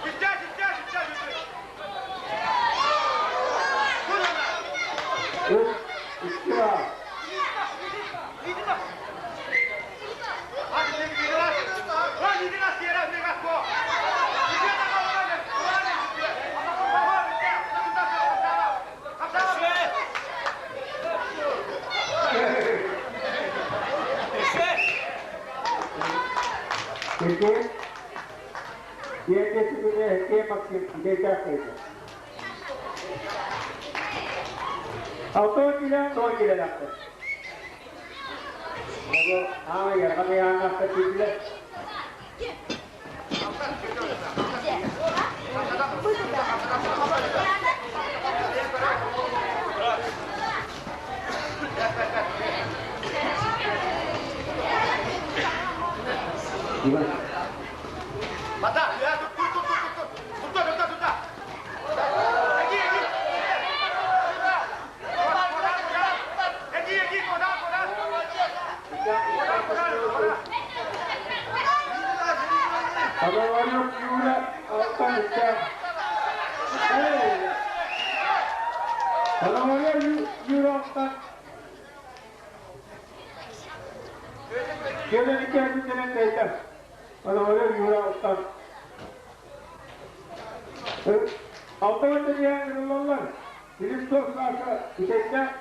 [SPEAKER 1] Diyeceğim, diyeceğim, diyeceğim. Тур yoluna.
[SPEAKER 4] Үс, икки баар.
[SPEAKER 1] Hadi sen gidiyorlar. Lan gidiyorlar siyere, ne kat bu? Gidiyorlar, gidiyorlar, gidiyorlar.
[SPEAKER 4] Сергей, диэн диэки күнэ Сергей Максим Үтэйдээх кыайда. 60 кило, 10 килолаахтар. Бу аама ярҕан ыйааҥҥахта киирдилэр. Иван.
[SPEAKER 1] Bata, ya dur dur dur dur dur. Tut tut tut tut. Egi egi. Egi egi koda koda. Koda koda koda.
[SPEAKER 4] Пономарев Юля, алтан үстээх. Пономарев Юра алтан. Кэлэн икки кайда. Пономарев Юра алтан. Алтан диэн ырылаллар. Филиппов Саша Үтэйдээх.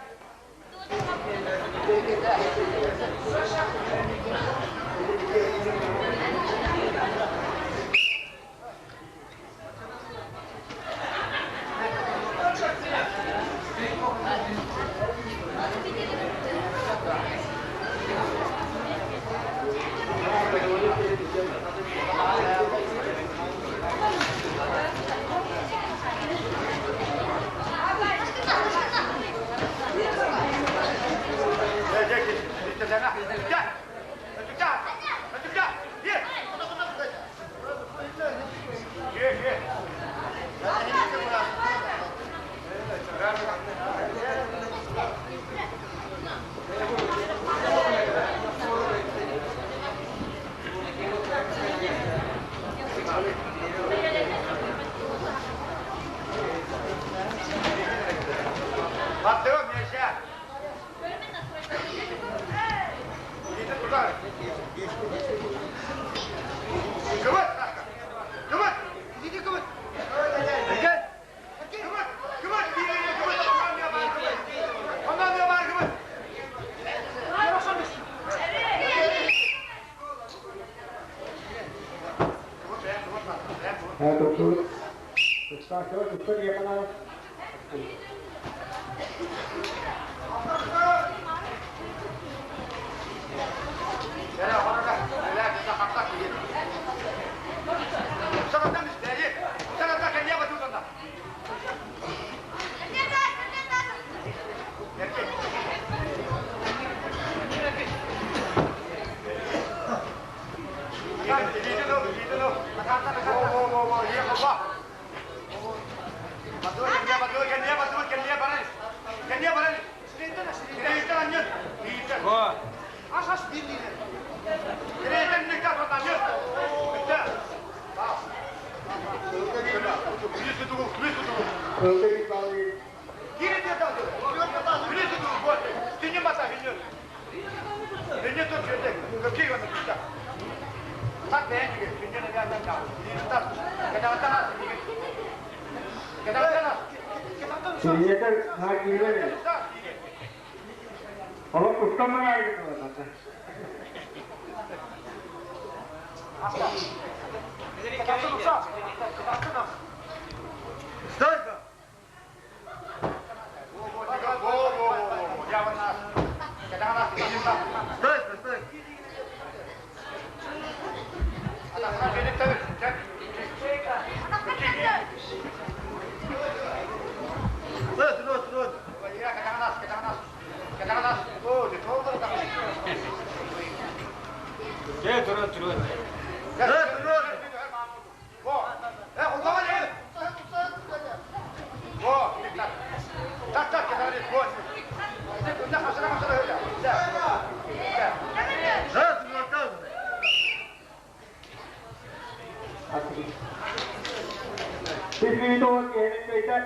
[SPEAKER 4] Сүүс киһини кыйда.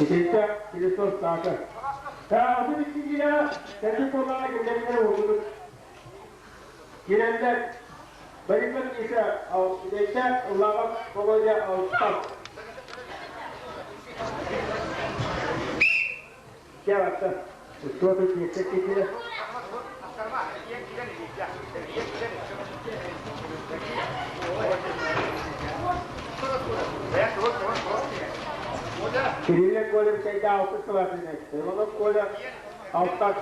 [SPEAKER 4] Итинтэ Христос саата. Таатын иккигиля кэрди коллаҕа киллэринэр уһугудут. Кирэллэр Борисов Миша Үдэйдээх Улаҕап Володя Алтан. Чэ, Что тут не киирэ? Кириллэ Коля Бүтэйдээх алтыс кылаатын Иванов Коля алтан.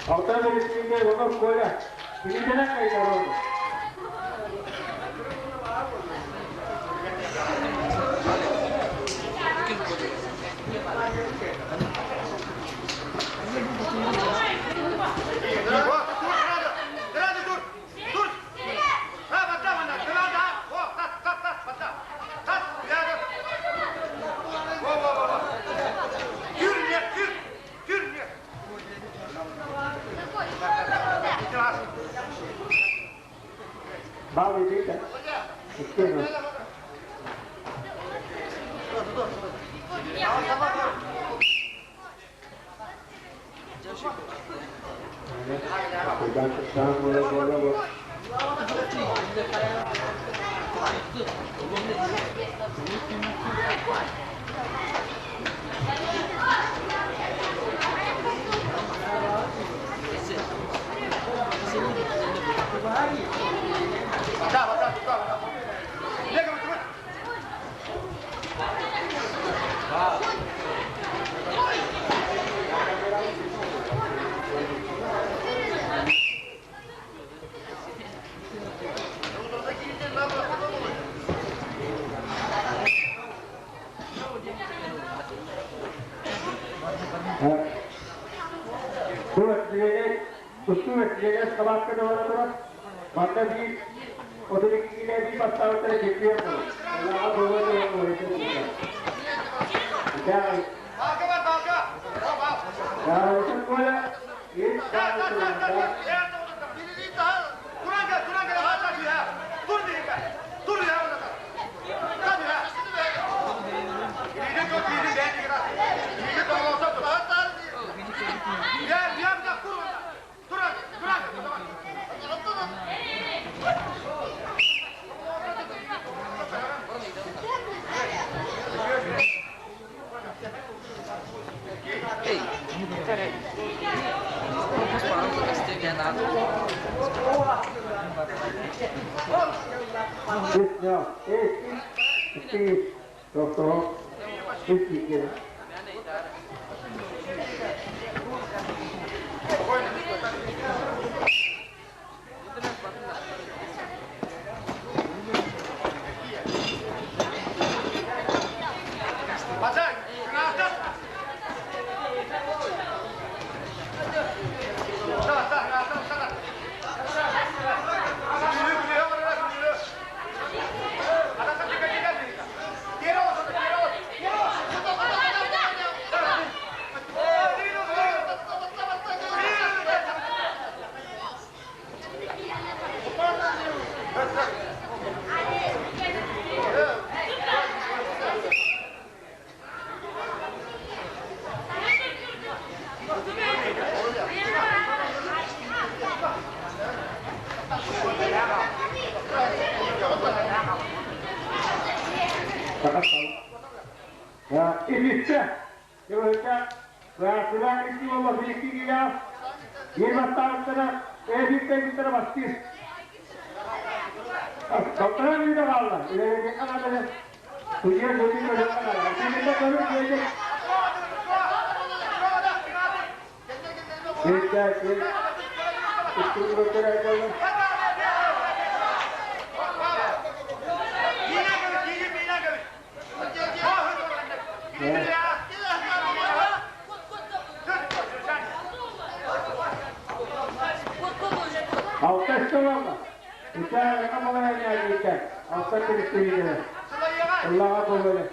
[SPEAKER 4] Алтан Алексеевна Иванов Коля. Кириллена Кайдарова. Бал идите. Тустуу өттүлэрэ скалатка да бара турар. Манна биир 32 киилэ биир бастаабыттара чемпион буолар. Олаҕа буолуо Коля, Балтараа мүнүүтэ хаалла. Үлэлиэххэ наада. Судьуйа көтүү көрүөххэ наада. Итиннэ көрүҥ күөдьүк. Биирдэ ким иккини көрдөрөр буолла. Алта ысталалла. Итаа амалайа Алта кириккирине. Аллаға болуна.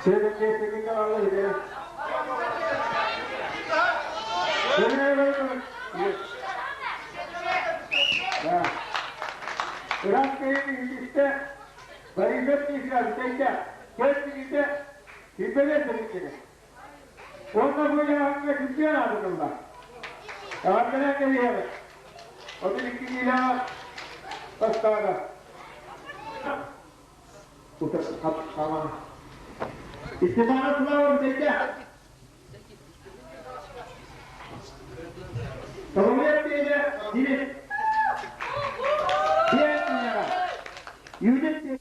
[SPEAKER 4] Сенің кесігіңге алла иде. Irak köyü Bariyet işler, tekte, kesinlikle hibele seninki. Onunla bu yaratma kimseye adımlar. Rabbine geliyor. Onun iki ila bastana. Tamam. İstihbarat var tekte. Tamamıyet diye dili. Diğer dünyada. Yürüt diye.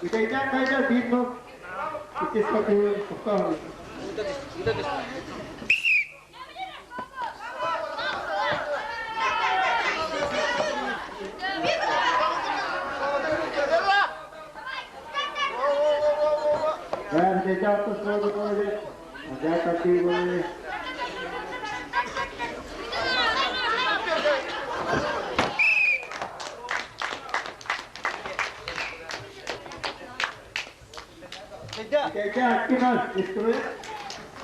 [SPEAKER 4] Үтэйдээн кайда биир нол иккис патыы тоқтоо. Үтэйдээн тосуоду боле. Ада тати боле. Үтэйдээн аккинал истуре.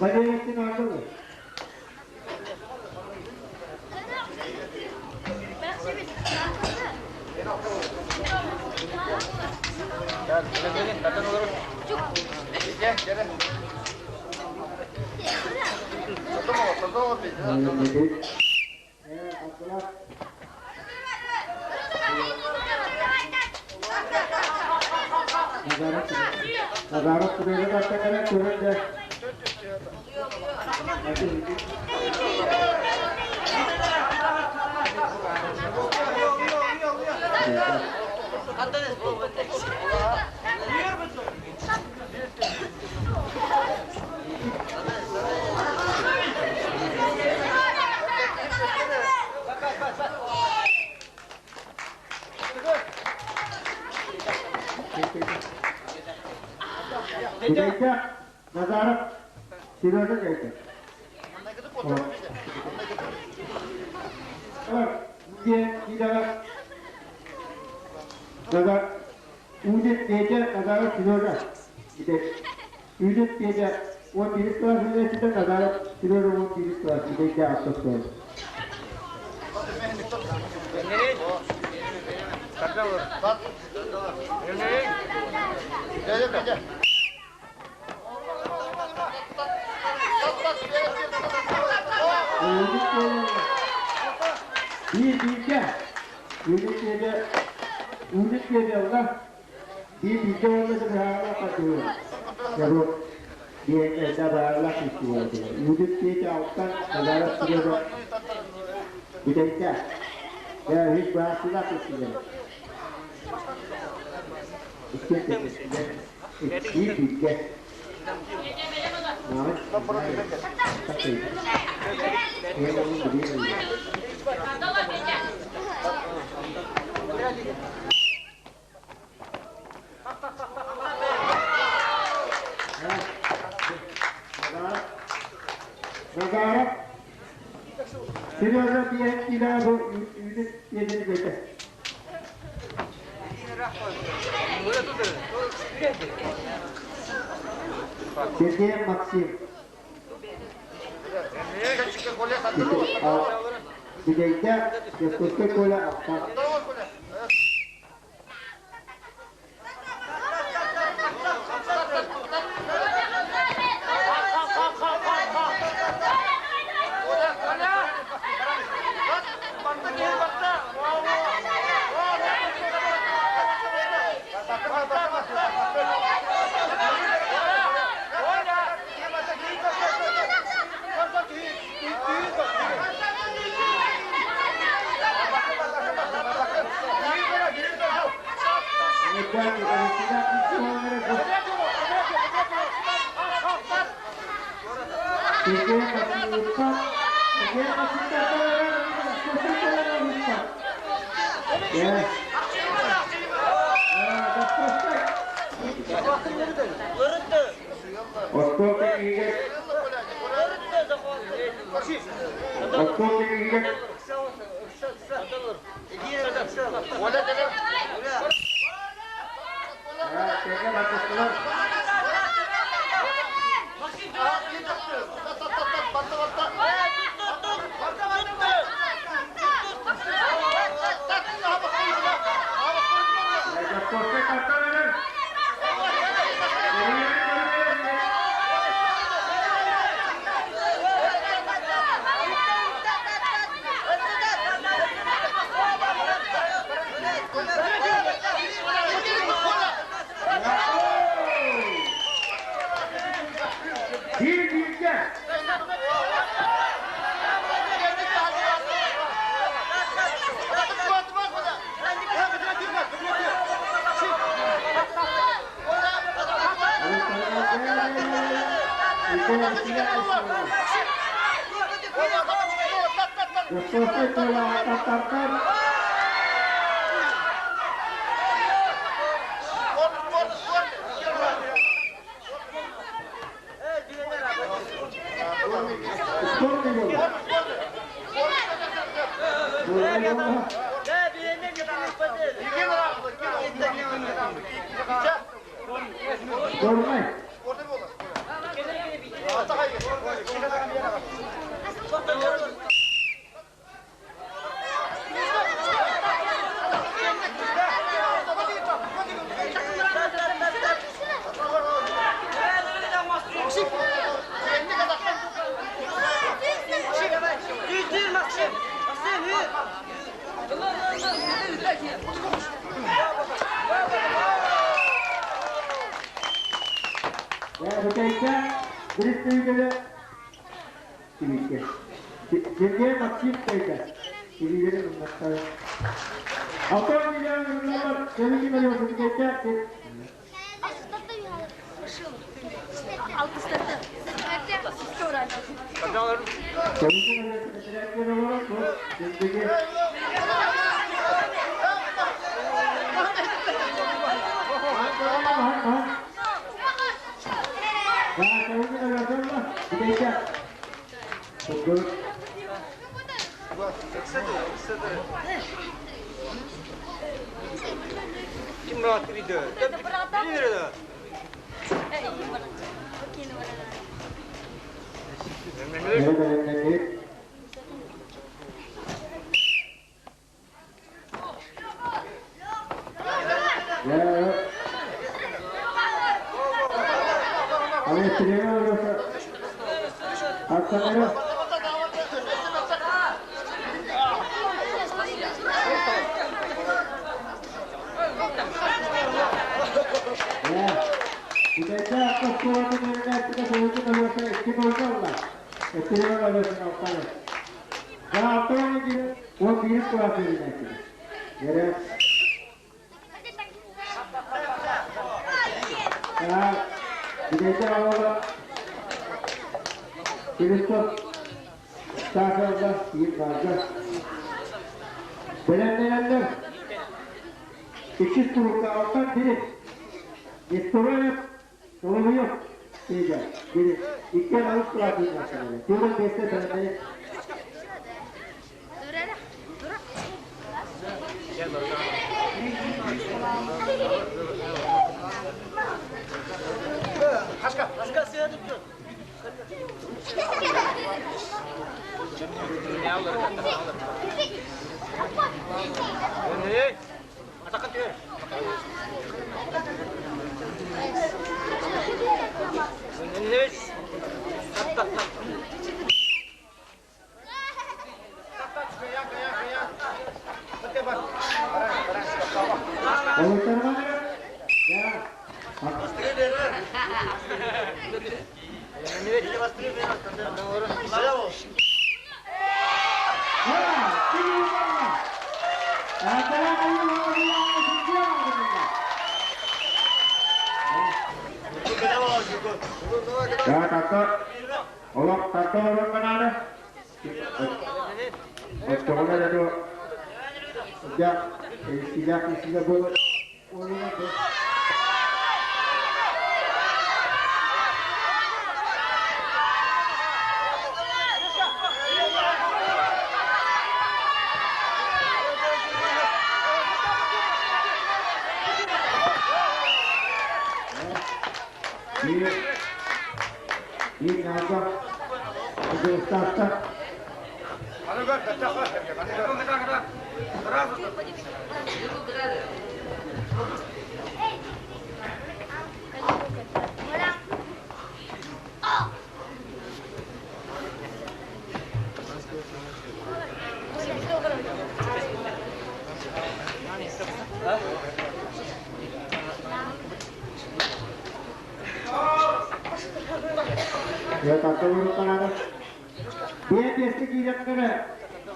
[SPEAKER 4] Бадееттин ардылы. Nazarat kubera kata turun deh. Үтэйдээх Назаров Сережа кайда. Назар Удет Петя Назаров Сережа. Удет Петя он бирис класс üniversitede Nazarov Сережа он бирис класс. Үтэйдээх автоскол. Bir bilge, Ünlük yedi, ünlük yedi Allah, bir bilge olmadı bir hala katıyor. Ya bu bir elde bağırlak istiyor. Ünlük yedi alttan kazarak sürüyor. Bir de ya hiç bağırsızlık istiyor. İki bir bilge. Nazarov Сережа диэн килэ бу Бүтүн иэдэни көтө. Сергей Максим. Бүтэйдээх Якутскай Коля Алтан.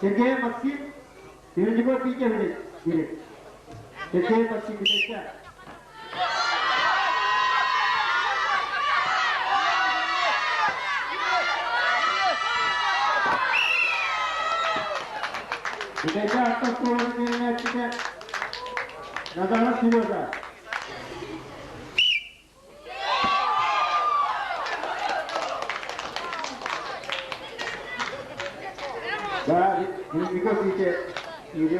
[SPEAKER 4] Сергей Максим, Переднего Питер, Сергей Максим, Назаров Сережа. Да, Переднего Питер, Юрий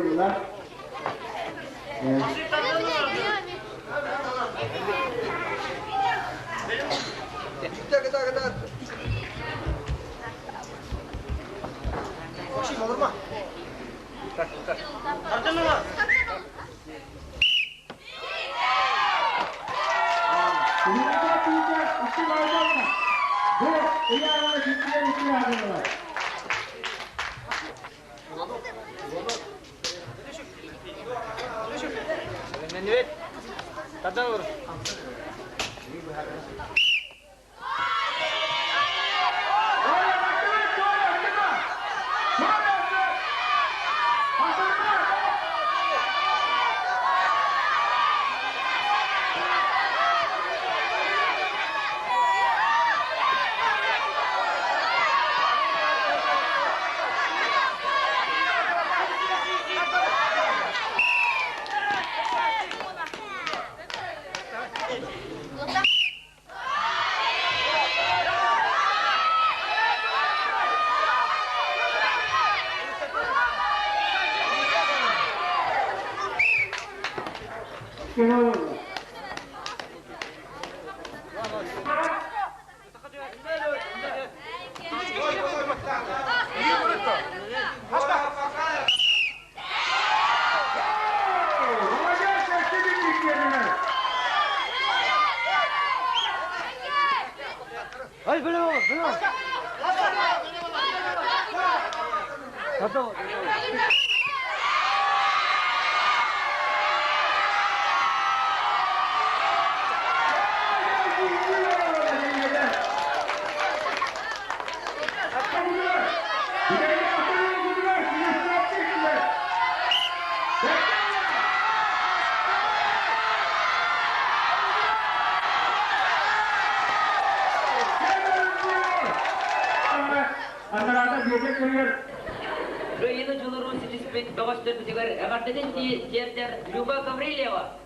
[SPEAKER 7] Люба Гаврилева.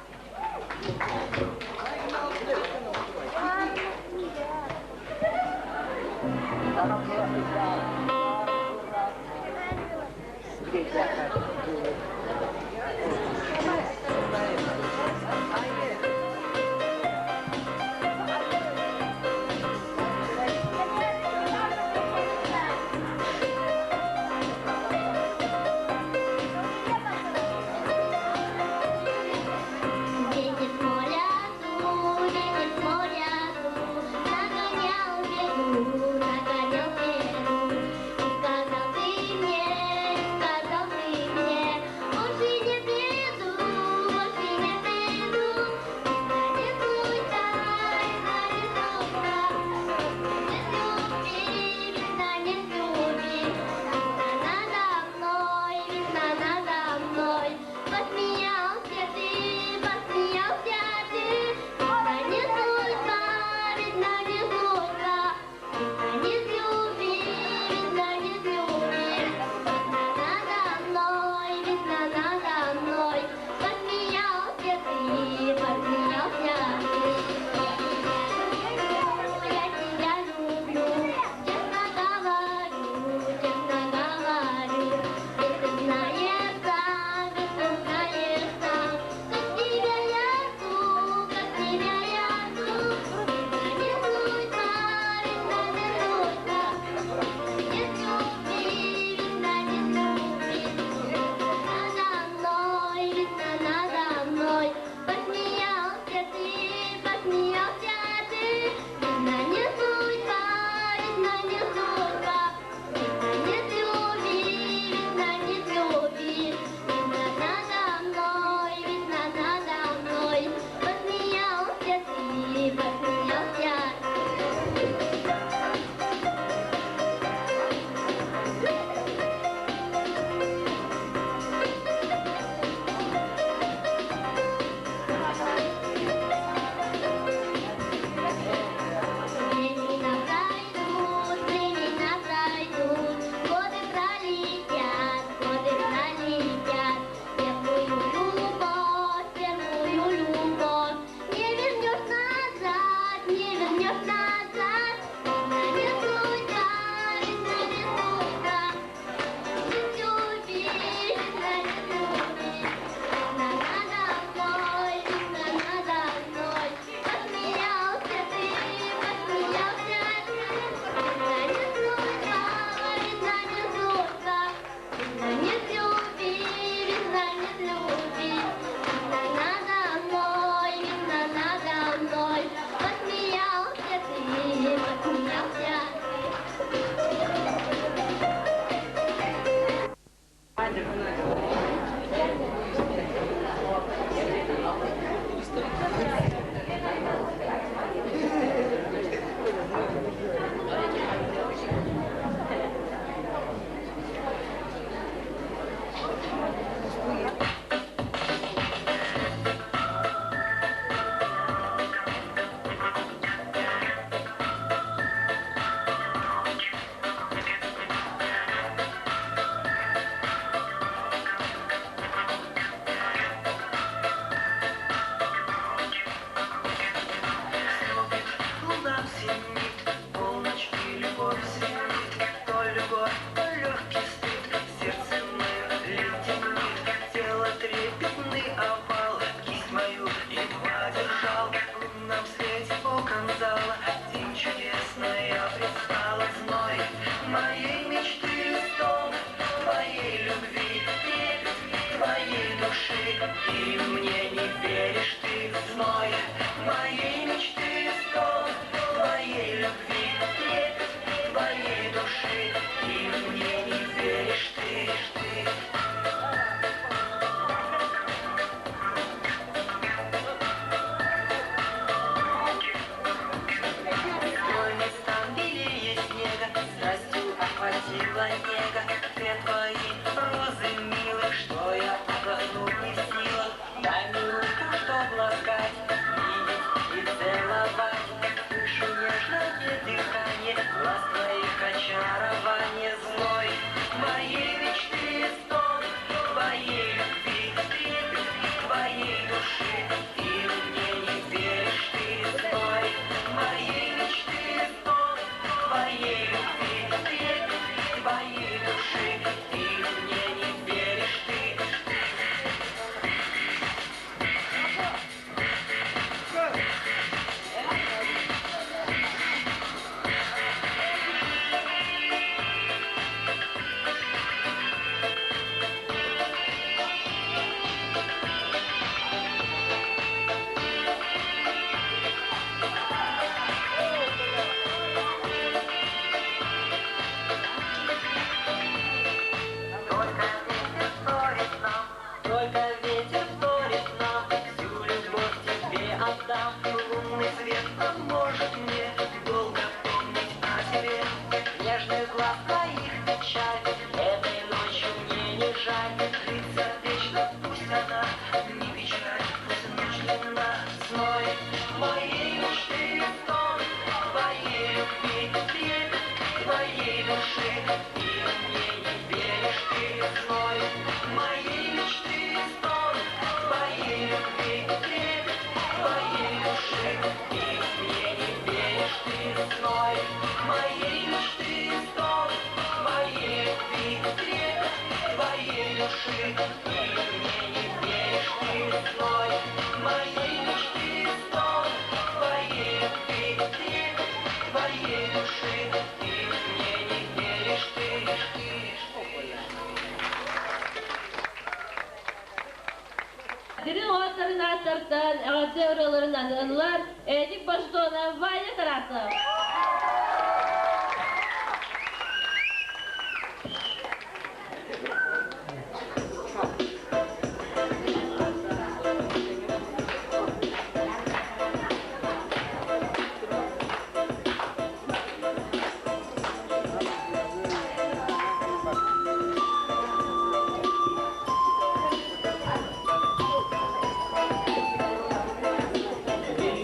[SPEAKER 7] Ты мне не веришь, ты зной моей мечты стон, твоей любви трепет, твоей души. Ты мне не веришь, ты, ты. Стройный стан белее снега, страстью охватила нега. Две твои розы милых, что я отдохнуть не в силах. Дай мне руку, чтоб ласкать, видеть и целовать. Слышу нежное дыхание, глаз твоих очарование злой. Моей мечты стон, твоей любви трепет, твоей души. Ты мне не веришь, ты злой. Моей мечты стон, твоей любви трепет, твоей души. Ты мне не веришь, ты. Только ветер вторит нам, только ветер вторит нам, всю любовь тебе отдам. Лунный свет поможет мне долго помнить о тебе. Нежных глаз твоих печаль, этой ночью мне не жаль. Длится вечно, пусть она не печаль, пусть ночь длинна. Зной моей мечты стон, твоей любви трепет, твоей души. Ты мне не веришь, ты зной моей мечты стон, твоей любви трепет, твоей души. Ты мне не веришь, ты зной моей мечты стон, твоей любви трепет, твоей души. Ты мне не веришь, ты зной моей мечты стон, твоей любви трепет, твоей души. Ты мне не веришь, ты, ты,
[SPEAKER 8] Дирин оğatların аттартан, эҕэрдэ ырыаларын аныылар, Эдик Баштона, Ваня Тарасов.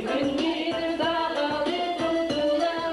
[SPEAKER 8] Бүгүн саҕалы тутулар,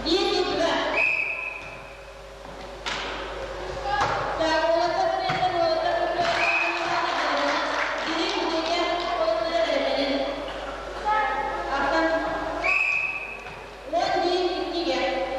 [SPEAKER 8] Десять-два. Так, уолаттар кэлэллэр, уолаттар Дириҥ диэки уолаттар эрэллэрин. Артан 11 2-гэ.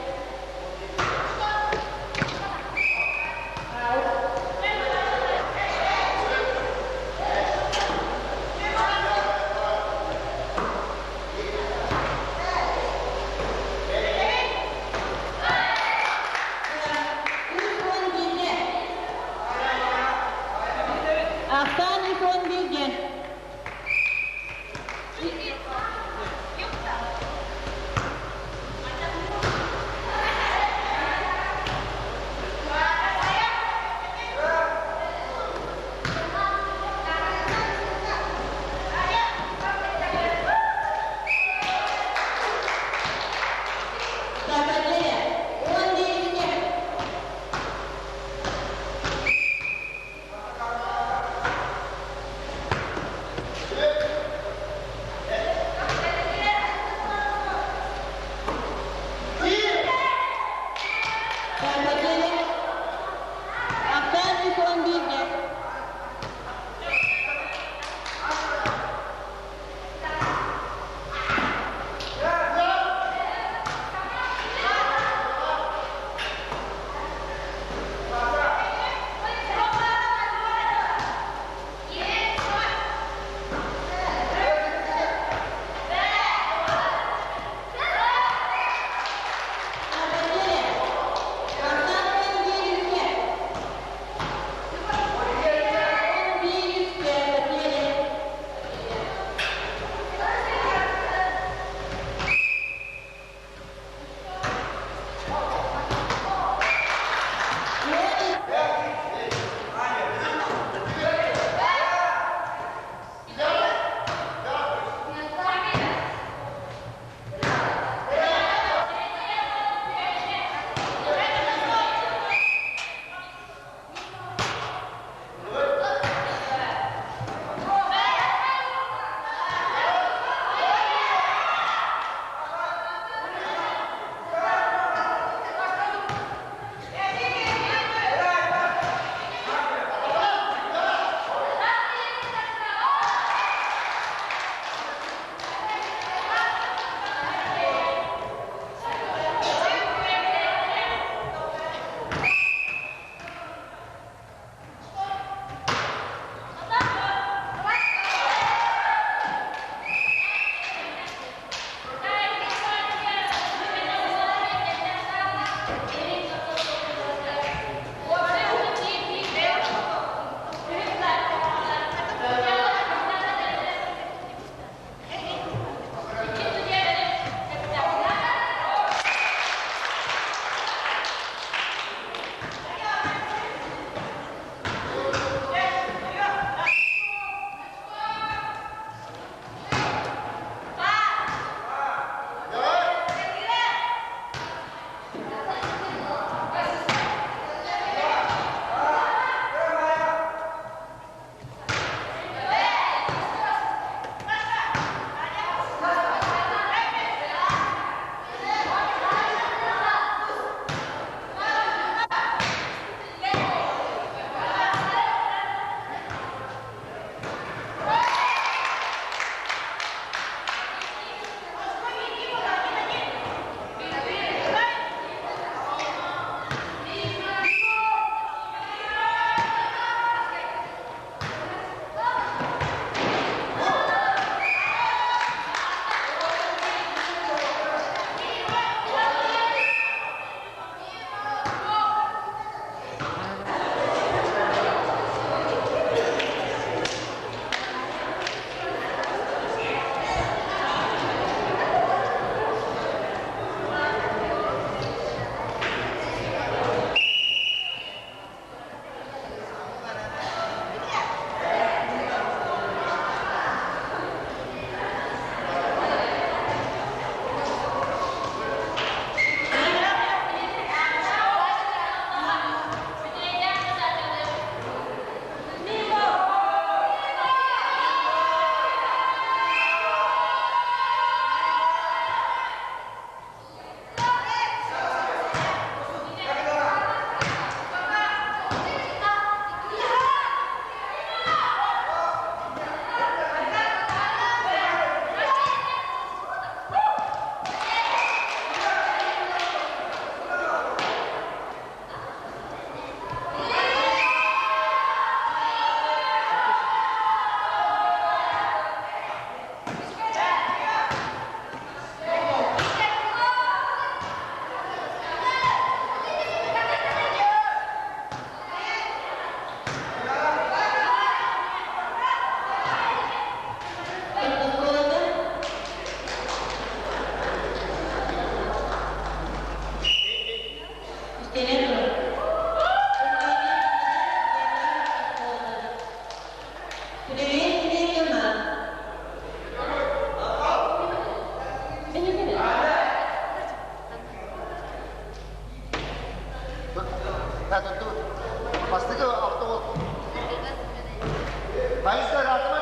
[SPEAKER 5] Бастакы автобус. Байыстар атыма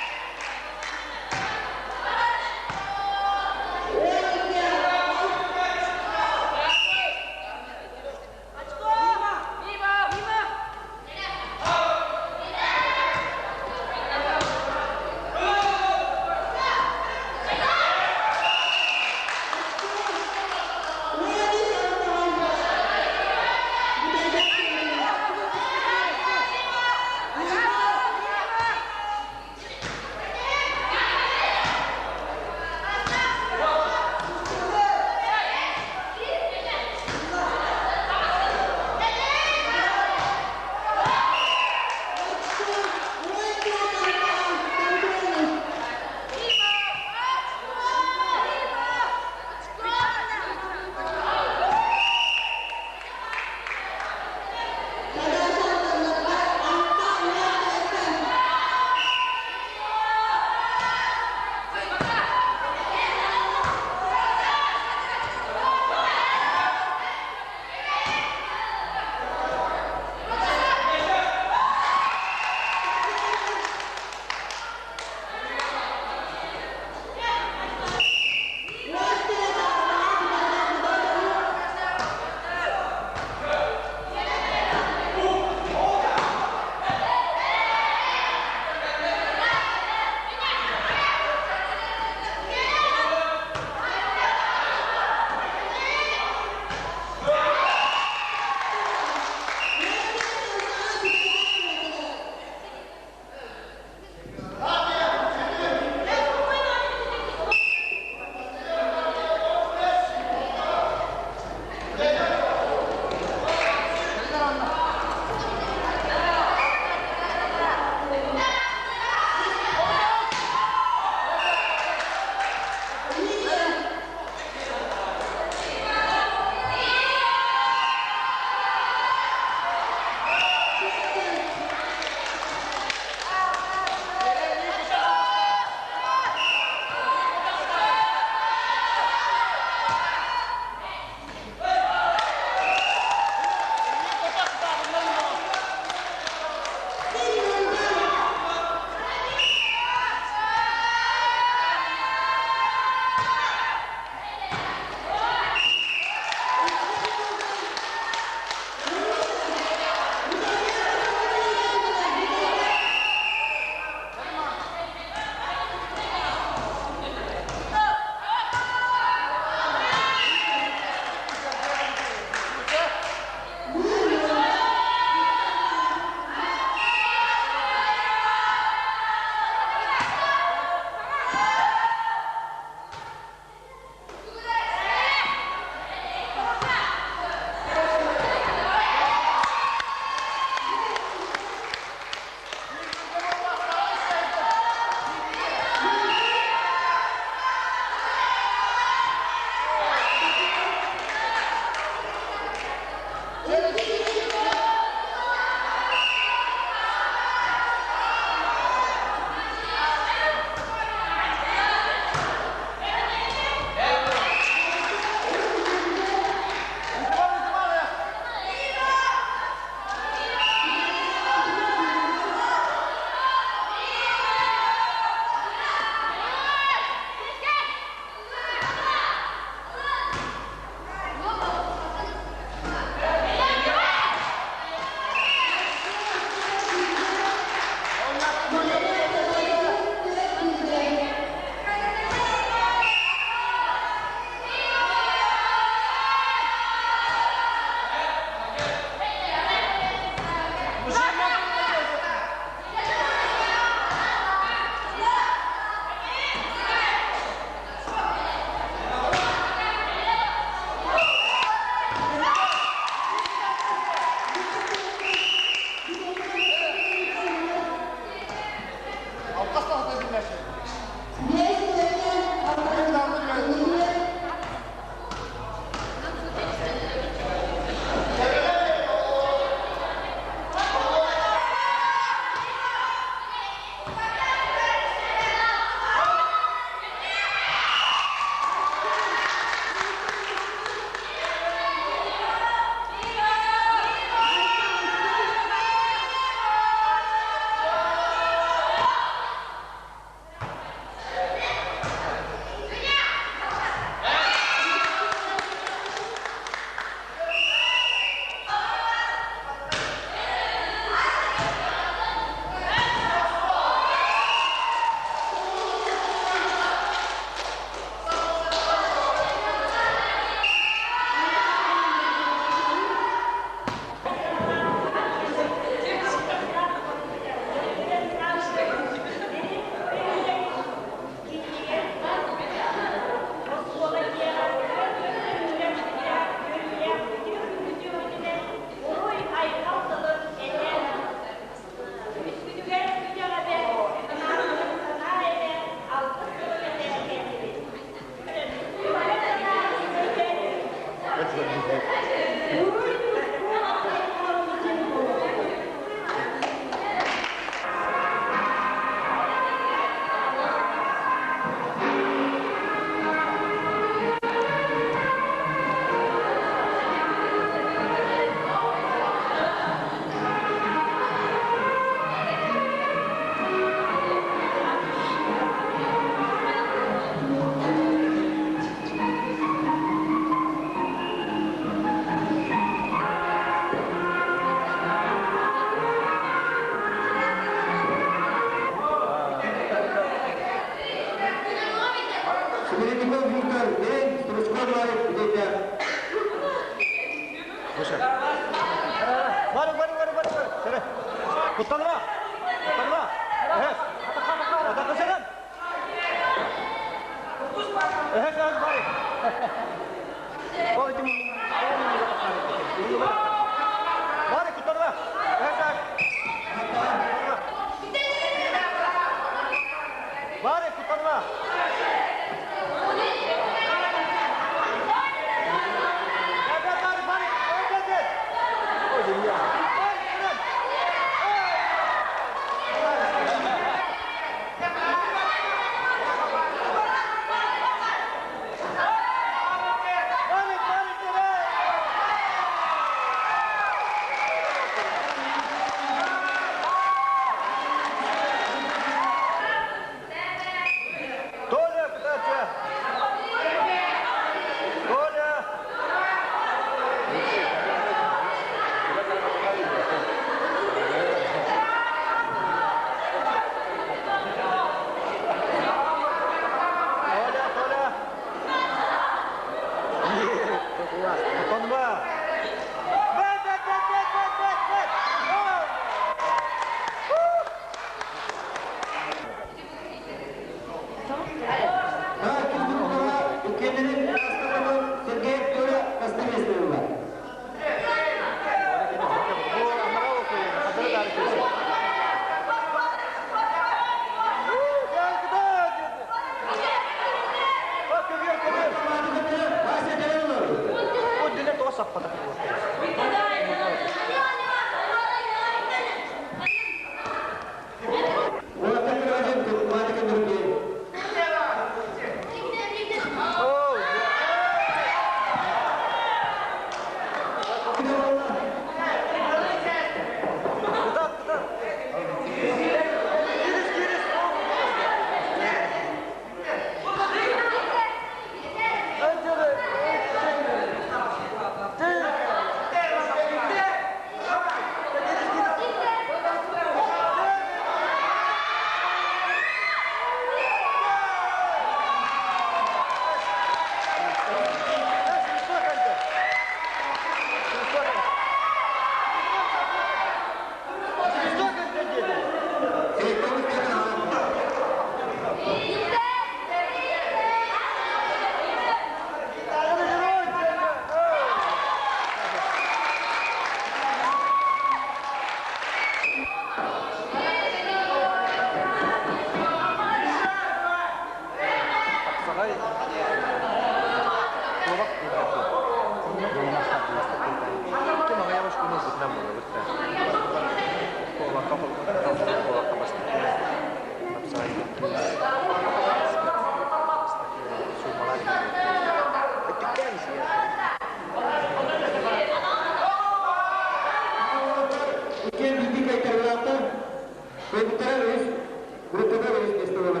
[SPEAKER 5] Группада үс место было.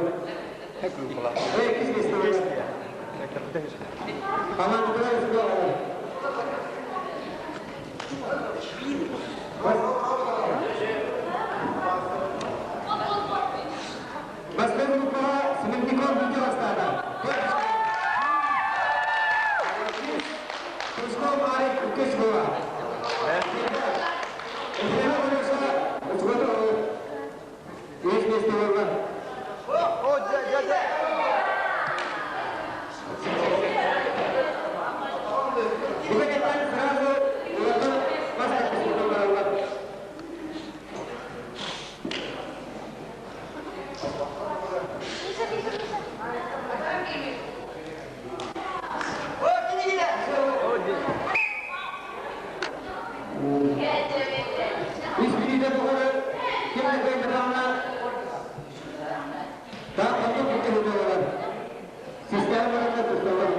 [SPEAKER 5] Икки место было. Команда үс. Баста группаға Смирников видео бастады. Кружков Марик үккес гола. Ефремов Алеша учгота үс место было.
[SPEAKER 2] О, дьэ, дьэ, дьэ.
[SPEAKER 5] Бүгін сразу оларды басқа баралар. Үс билиде бұғыры кемді көйді. Та қанды күтті олар. Система тұсталар.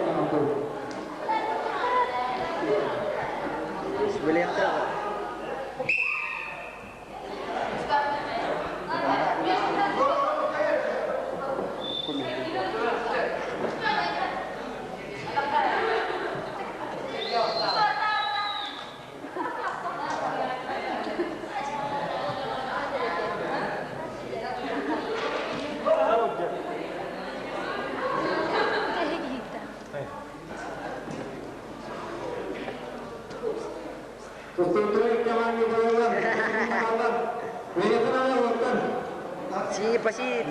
[SPEAKER 7] Sí, pues sí.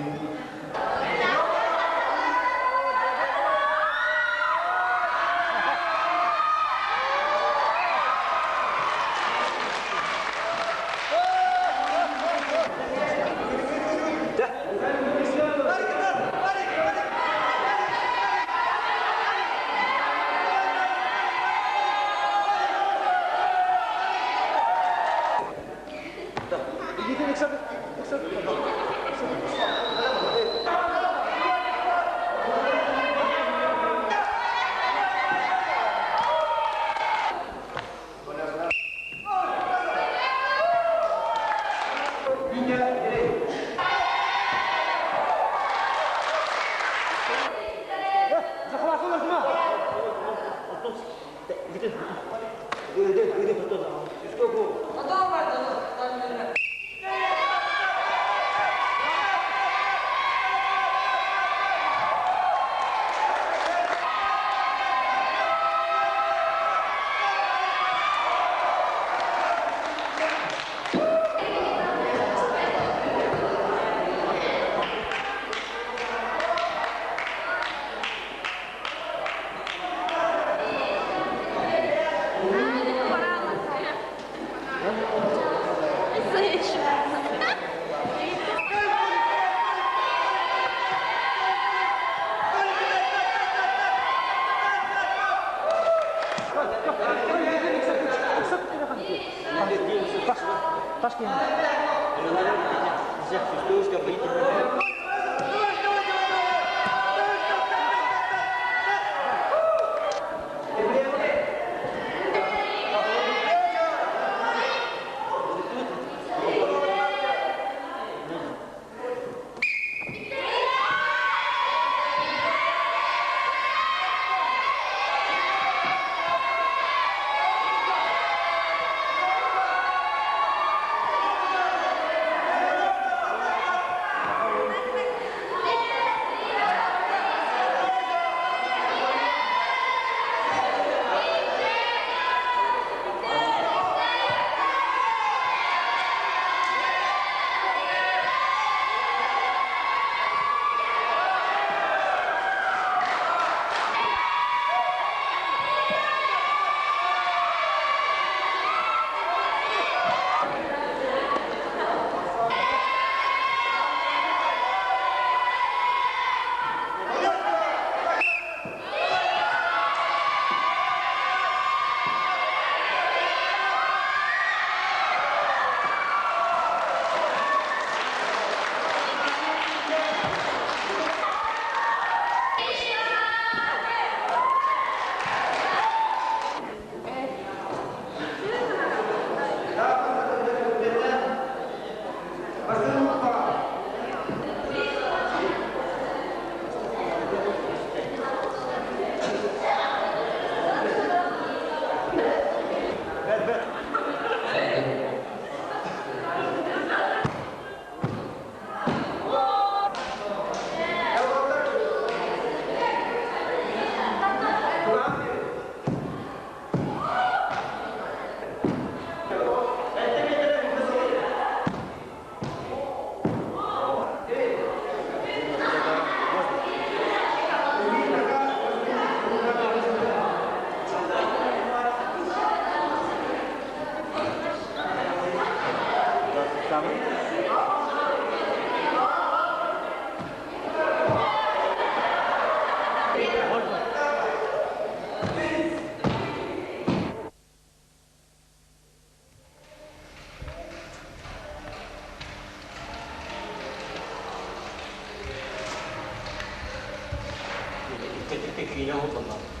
[SPEAKER 6] Киинэ уһуллаллар.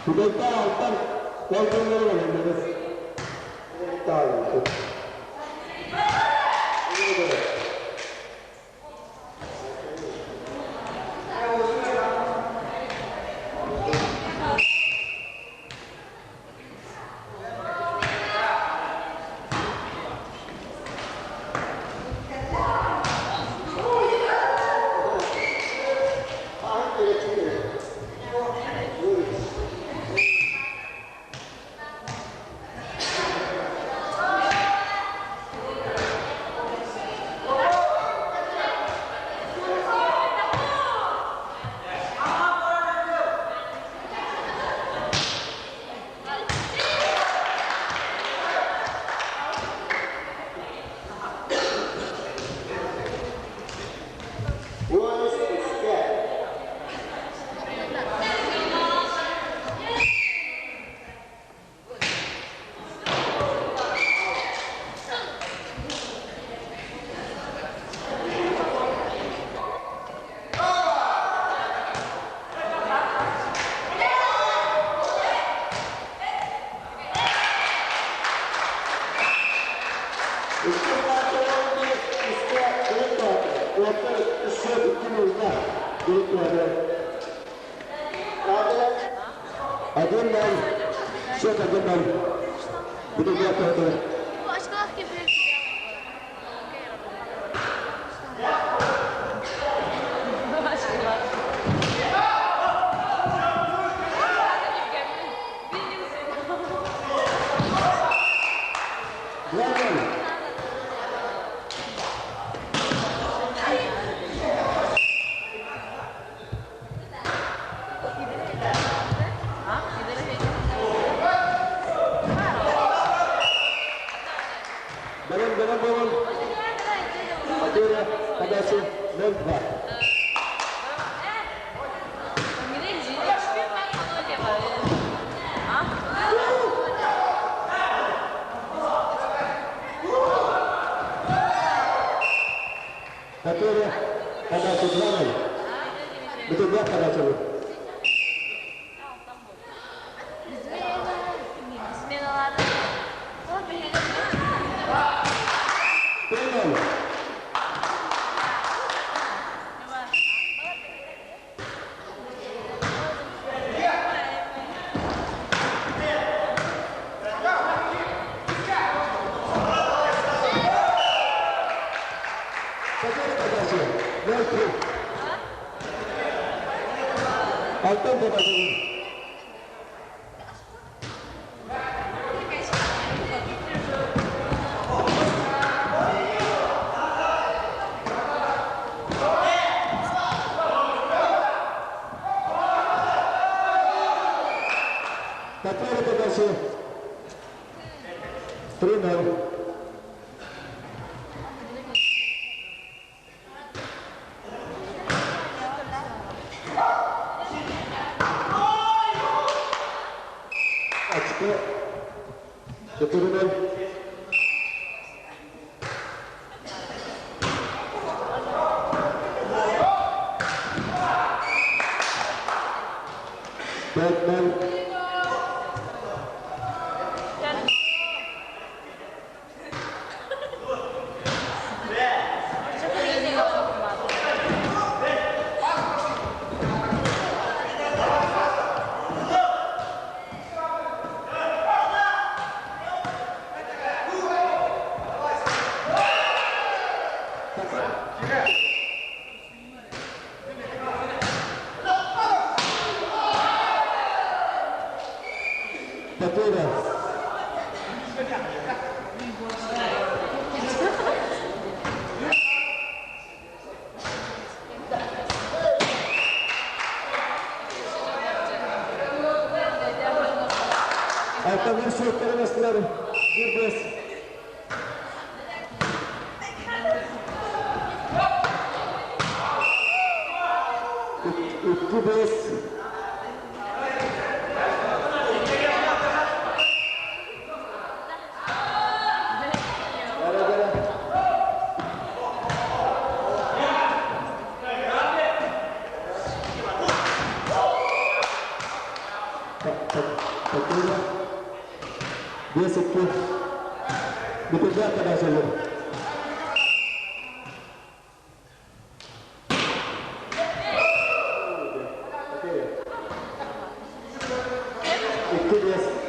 [SPEAKER 4] Түбэлтэ алтан колдуннары баланнарыз. Потеря. Алтан bir şortları bastılar. Bir beş. İki beş. Биэс икки. Бүтүрдээх кадасылыр. 2-5.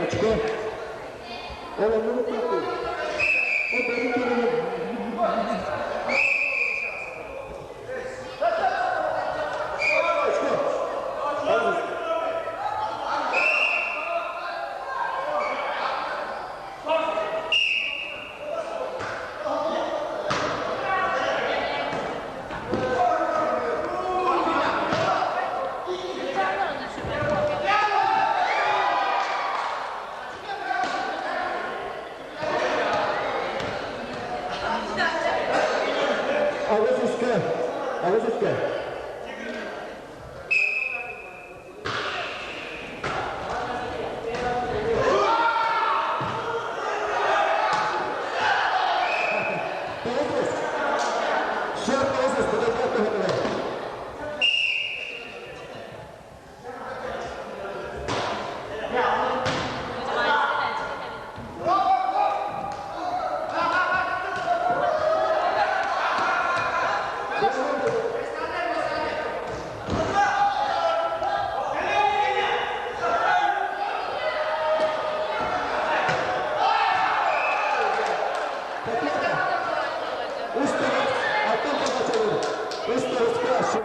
[SPEAKER 4] Очко. Ол оннук yaptı. O benim kelimem. Очко. Ağız üstü. Ağız üstü. Тоғыз. Счет тоғыз. Подождать тоғыз. Üst taraf, alttan kapatalım. Üst taraf karşı.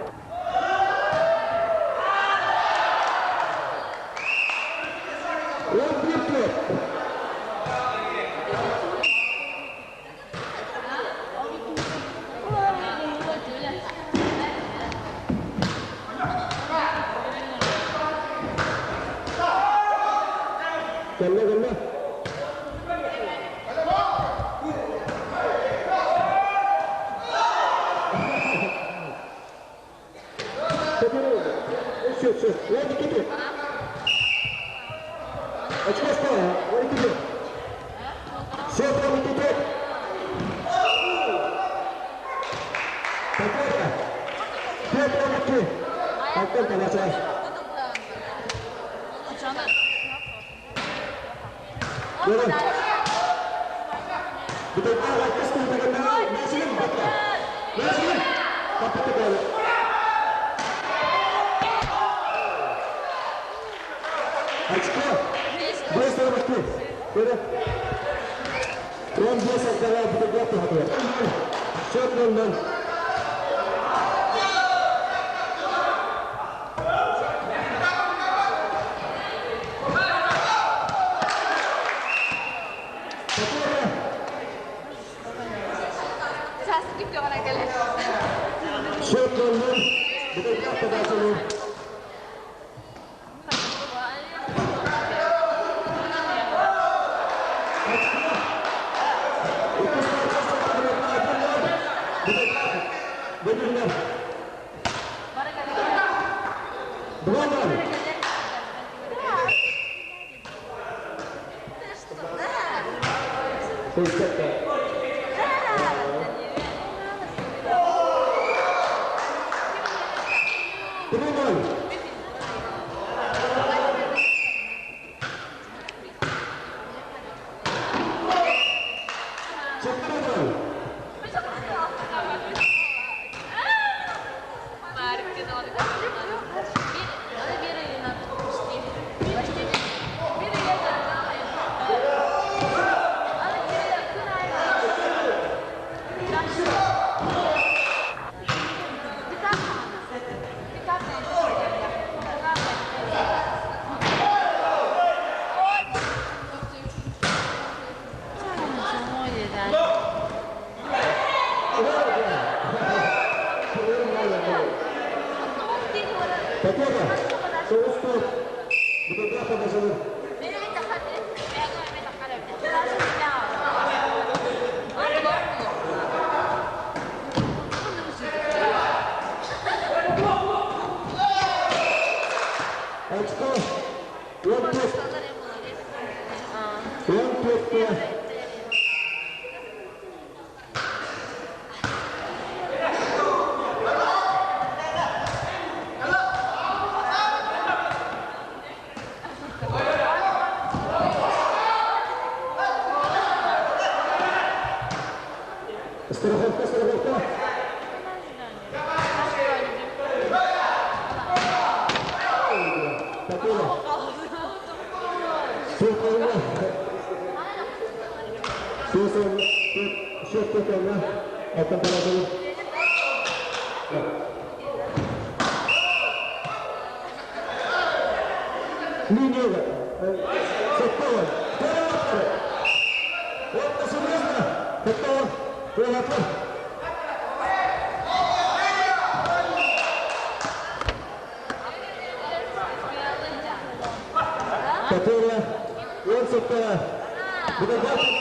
[SPEAKER 4] 11 top. Kelle kelle. Üç üç üç. 12 top. Очко стало. 12 top. Счет 12 top. Потеря. 4 12. Alttan kapatalım. Görün. Bu da bir kısmı da Nasılım bakla. Nasılım? Kapattı böyle. Очко. 5 12. Görün. 15 akkara bu da yaptı hata. Счет 0-0. Потеря. Счет 0-0. Bu da yaptı hata. 2-0. Пятьдесят. 3-0. 4-0.
[SPEAKER 1] Победа! Соғыс Бүгін Очко. 14. 14. Страховка, страховка. Победа. Счет көтөллө. Аттан барадылы. Линия. Сеттован. Вот серьезно. Сеттован. Туолатлар. Потеря. Он сеттова. Бүгін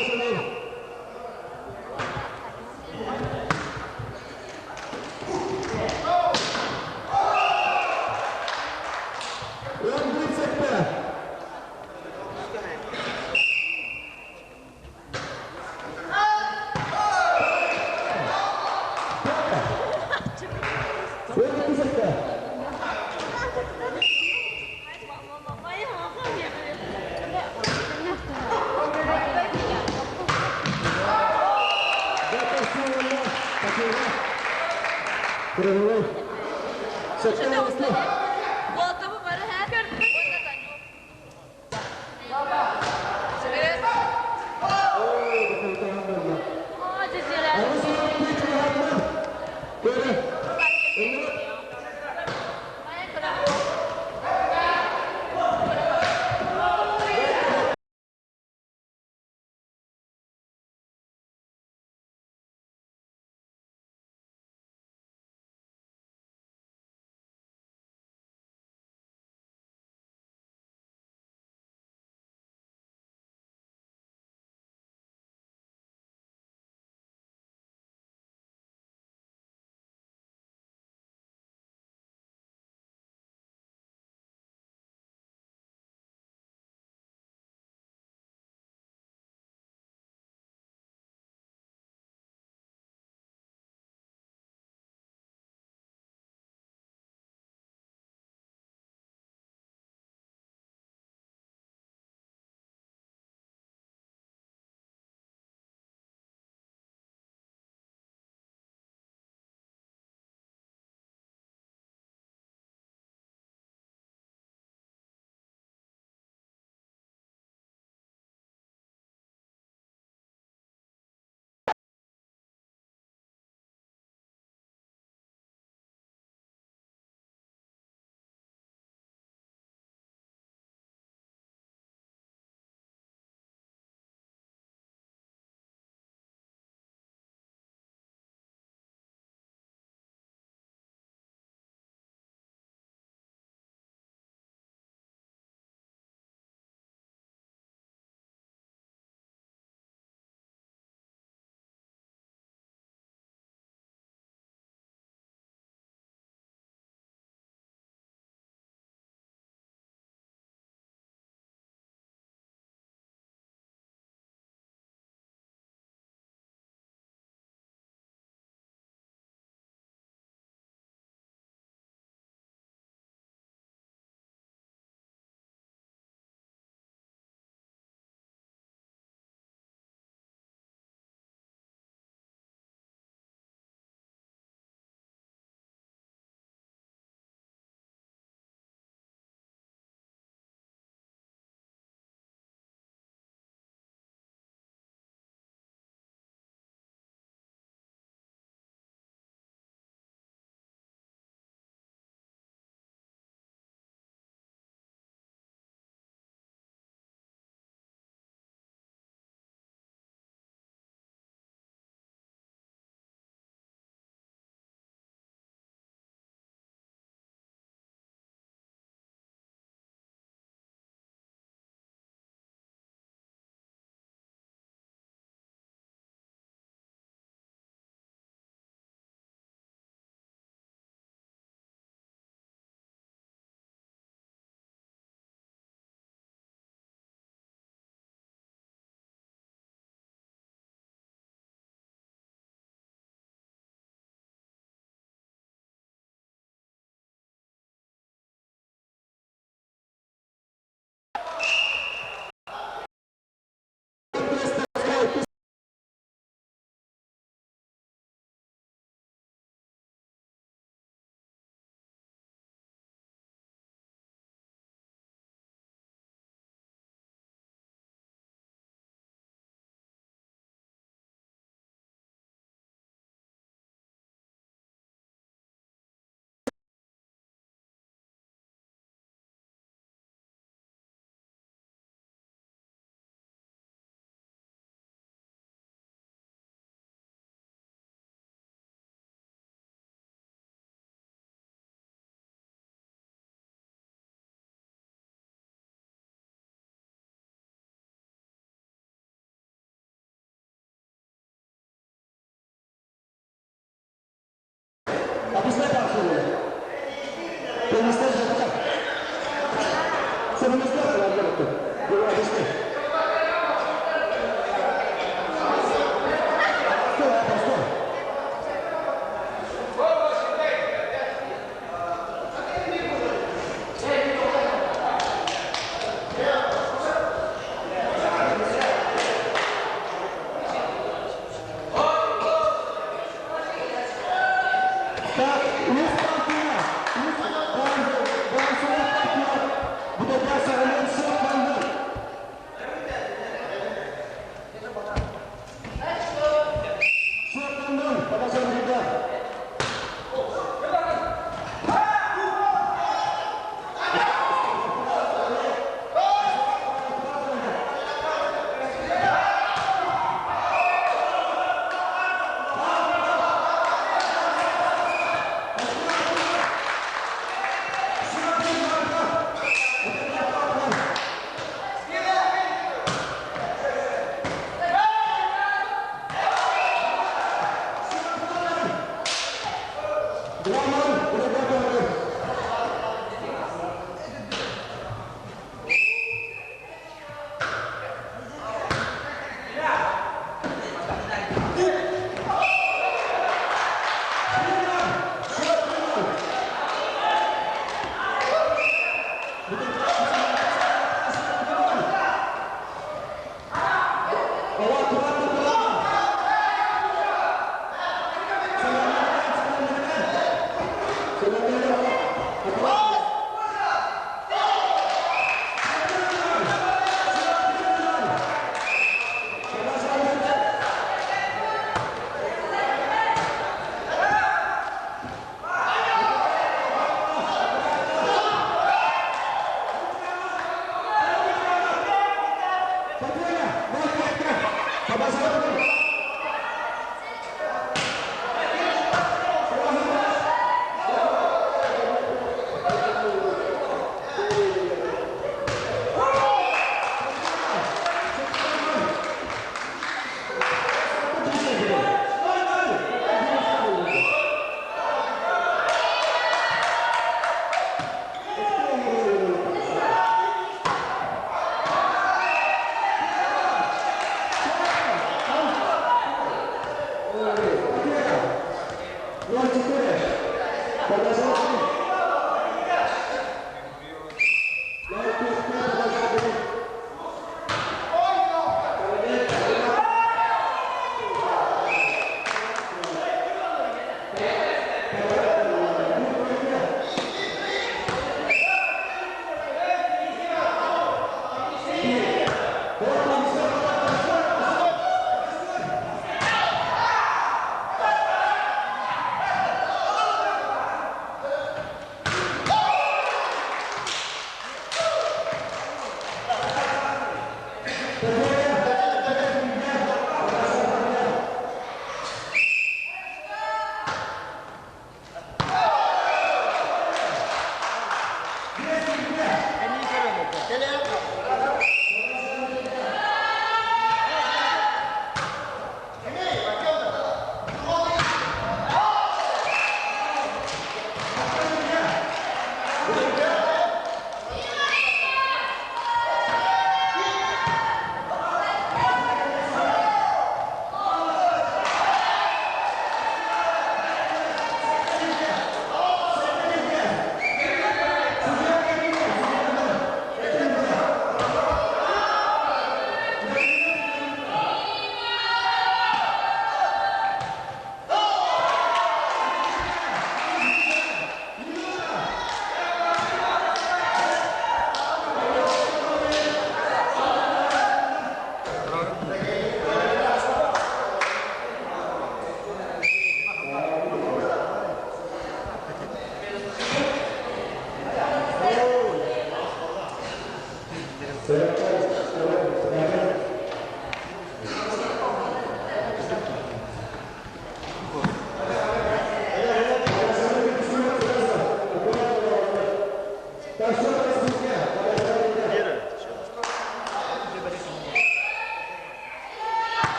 [SPEAKER 9] Два.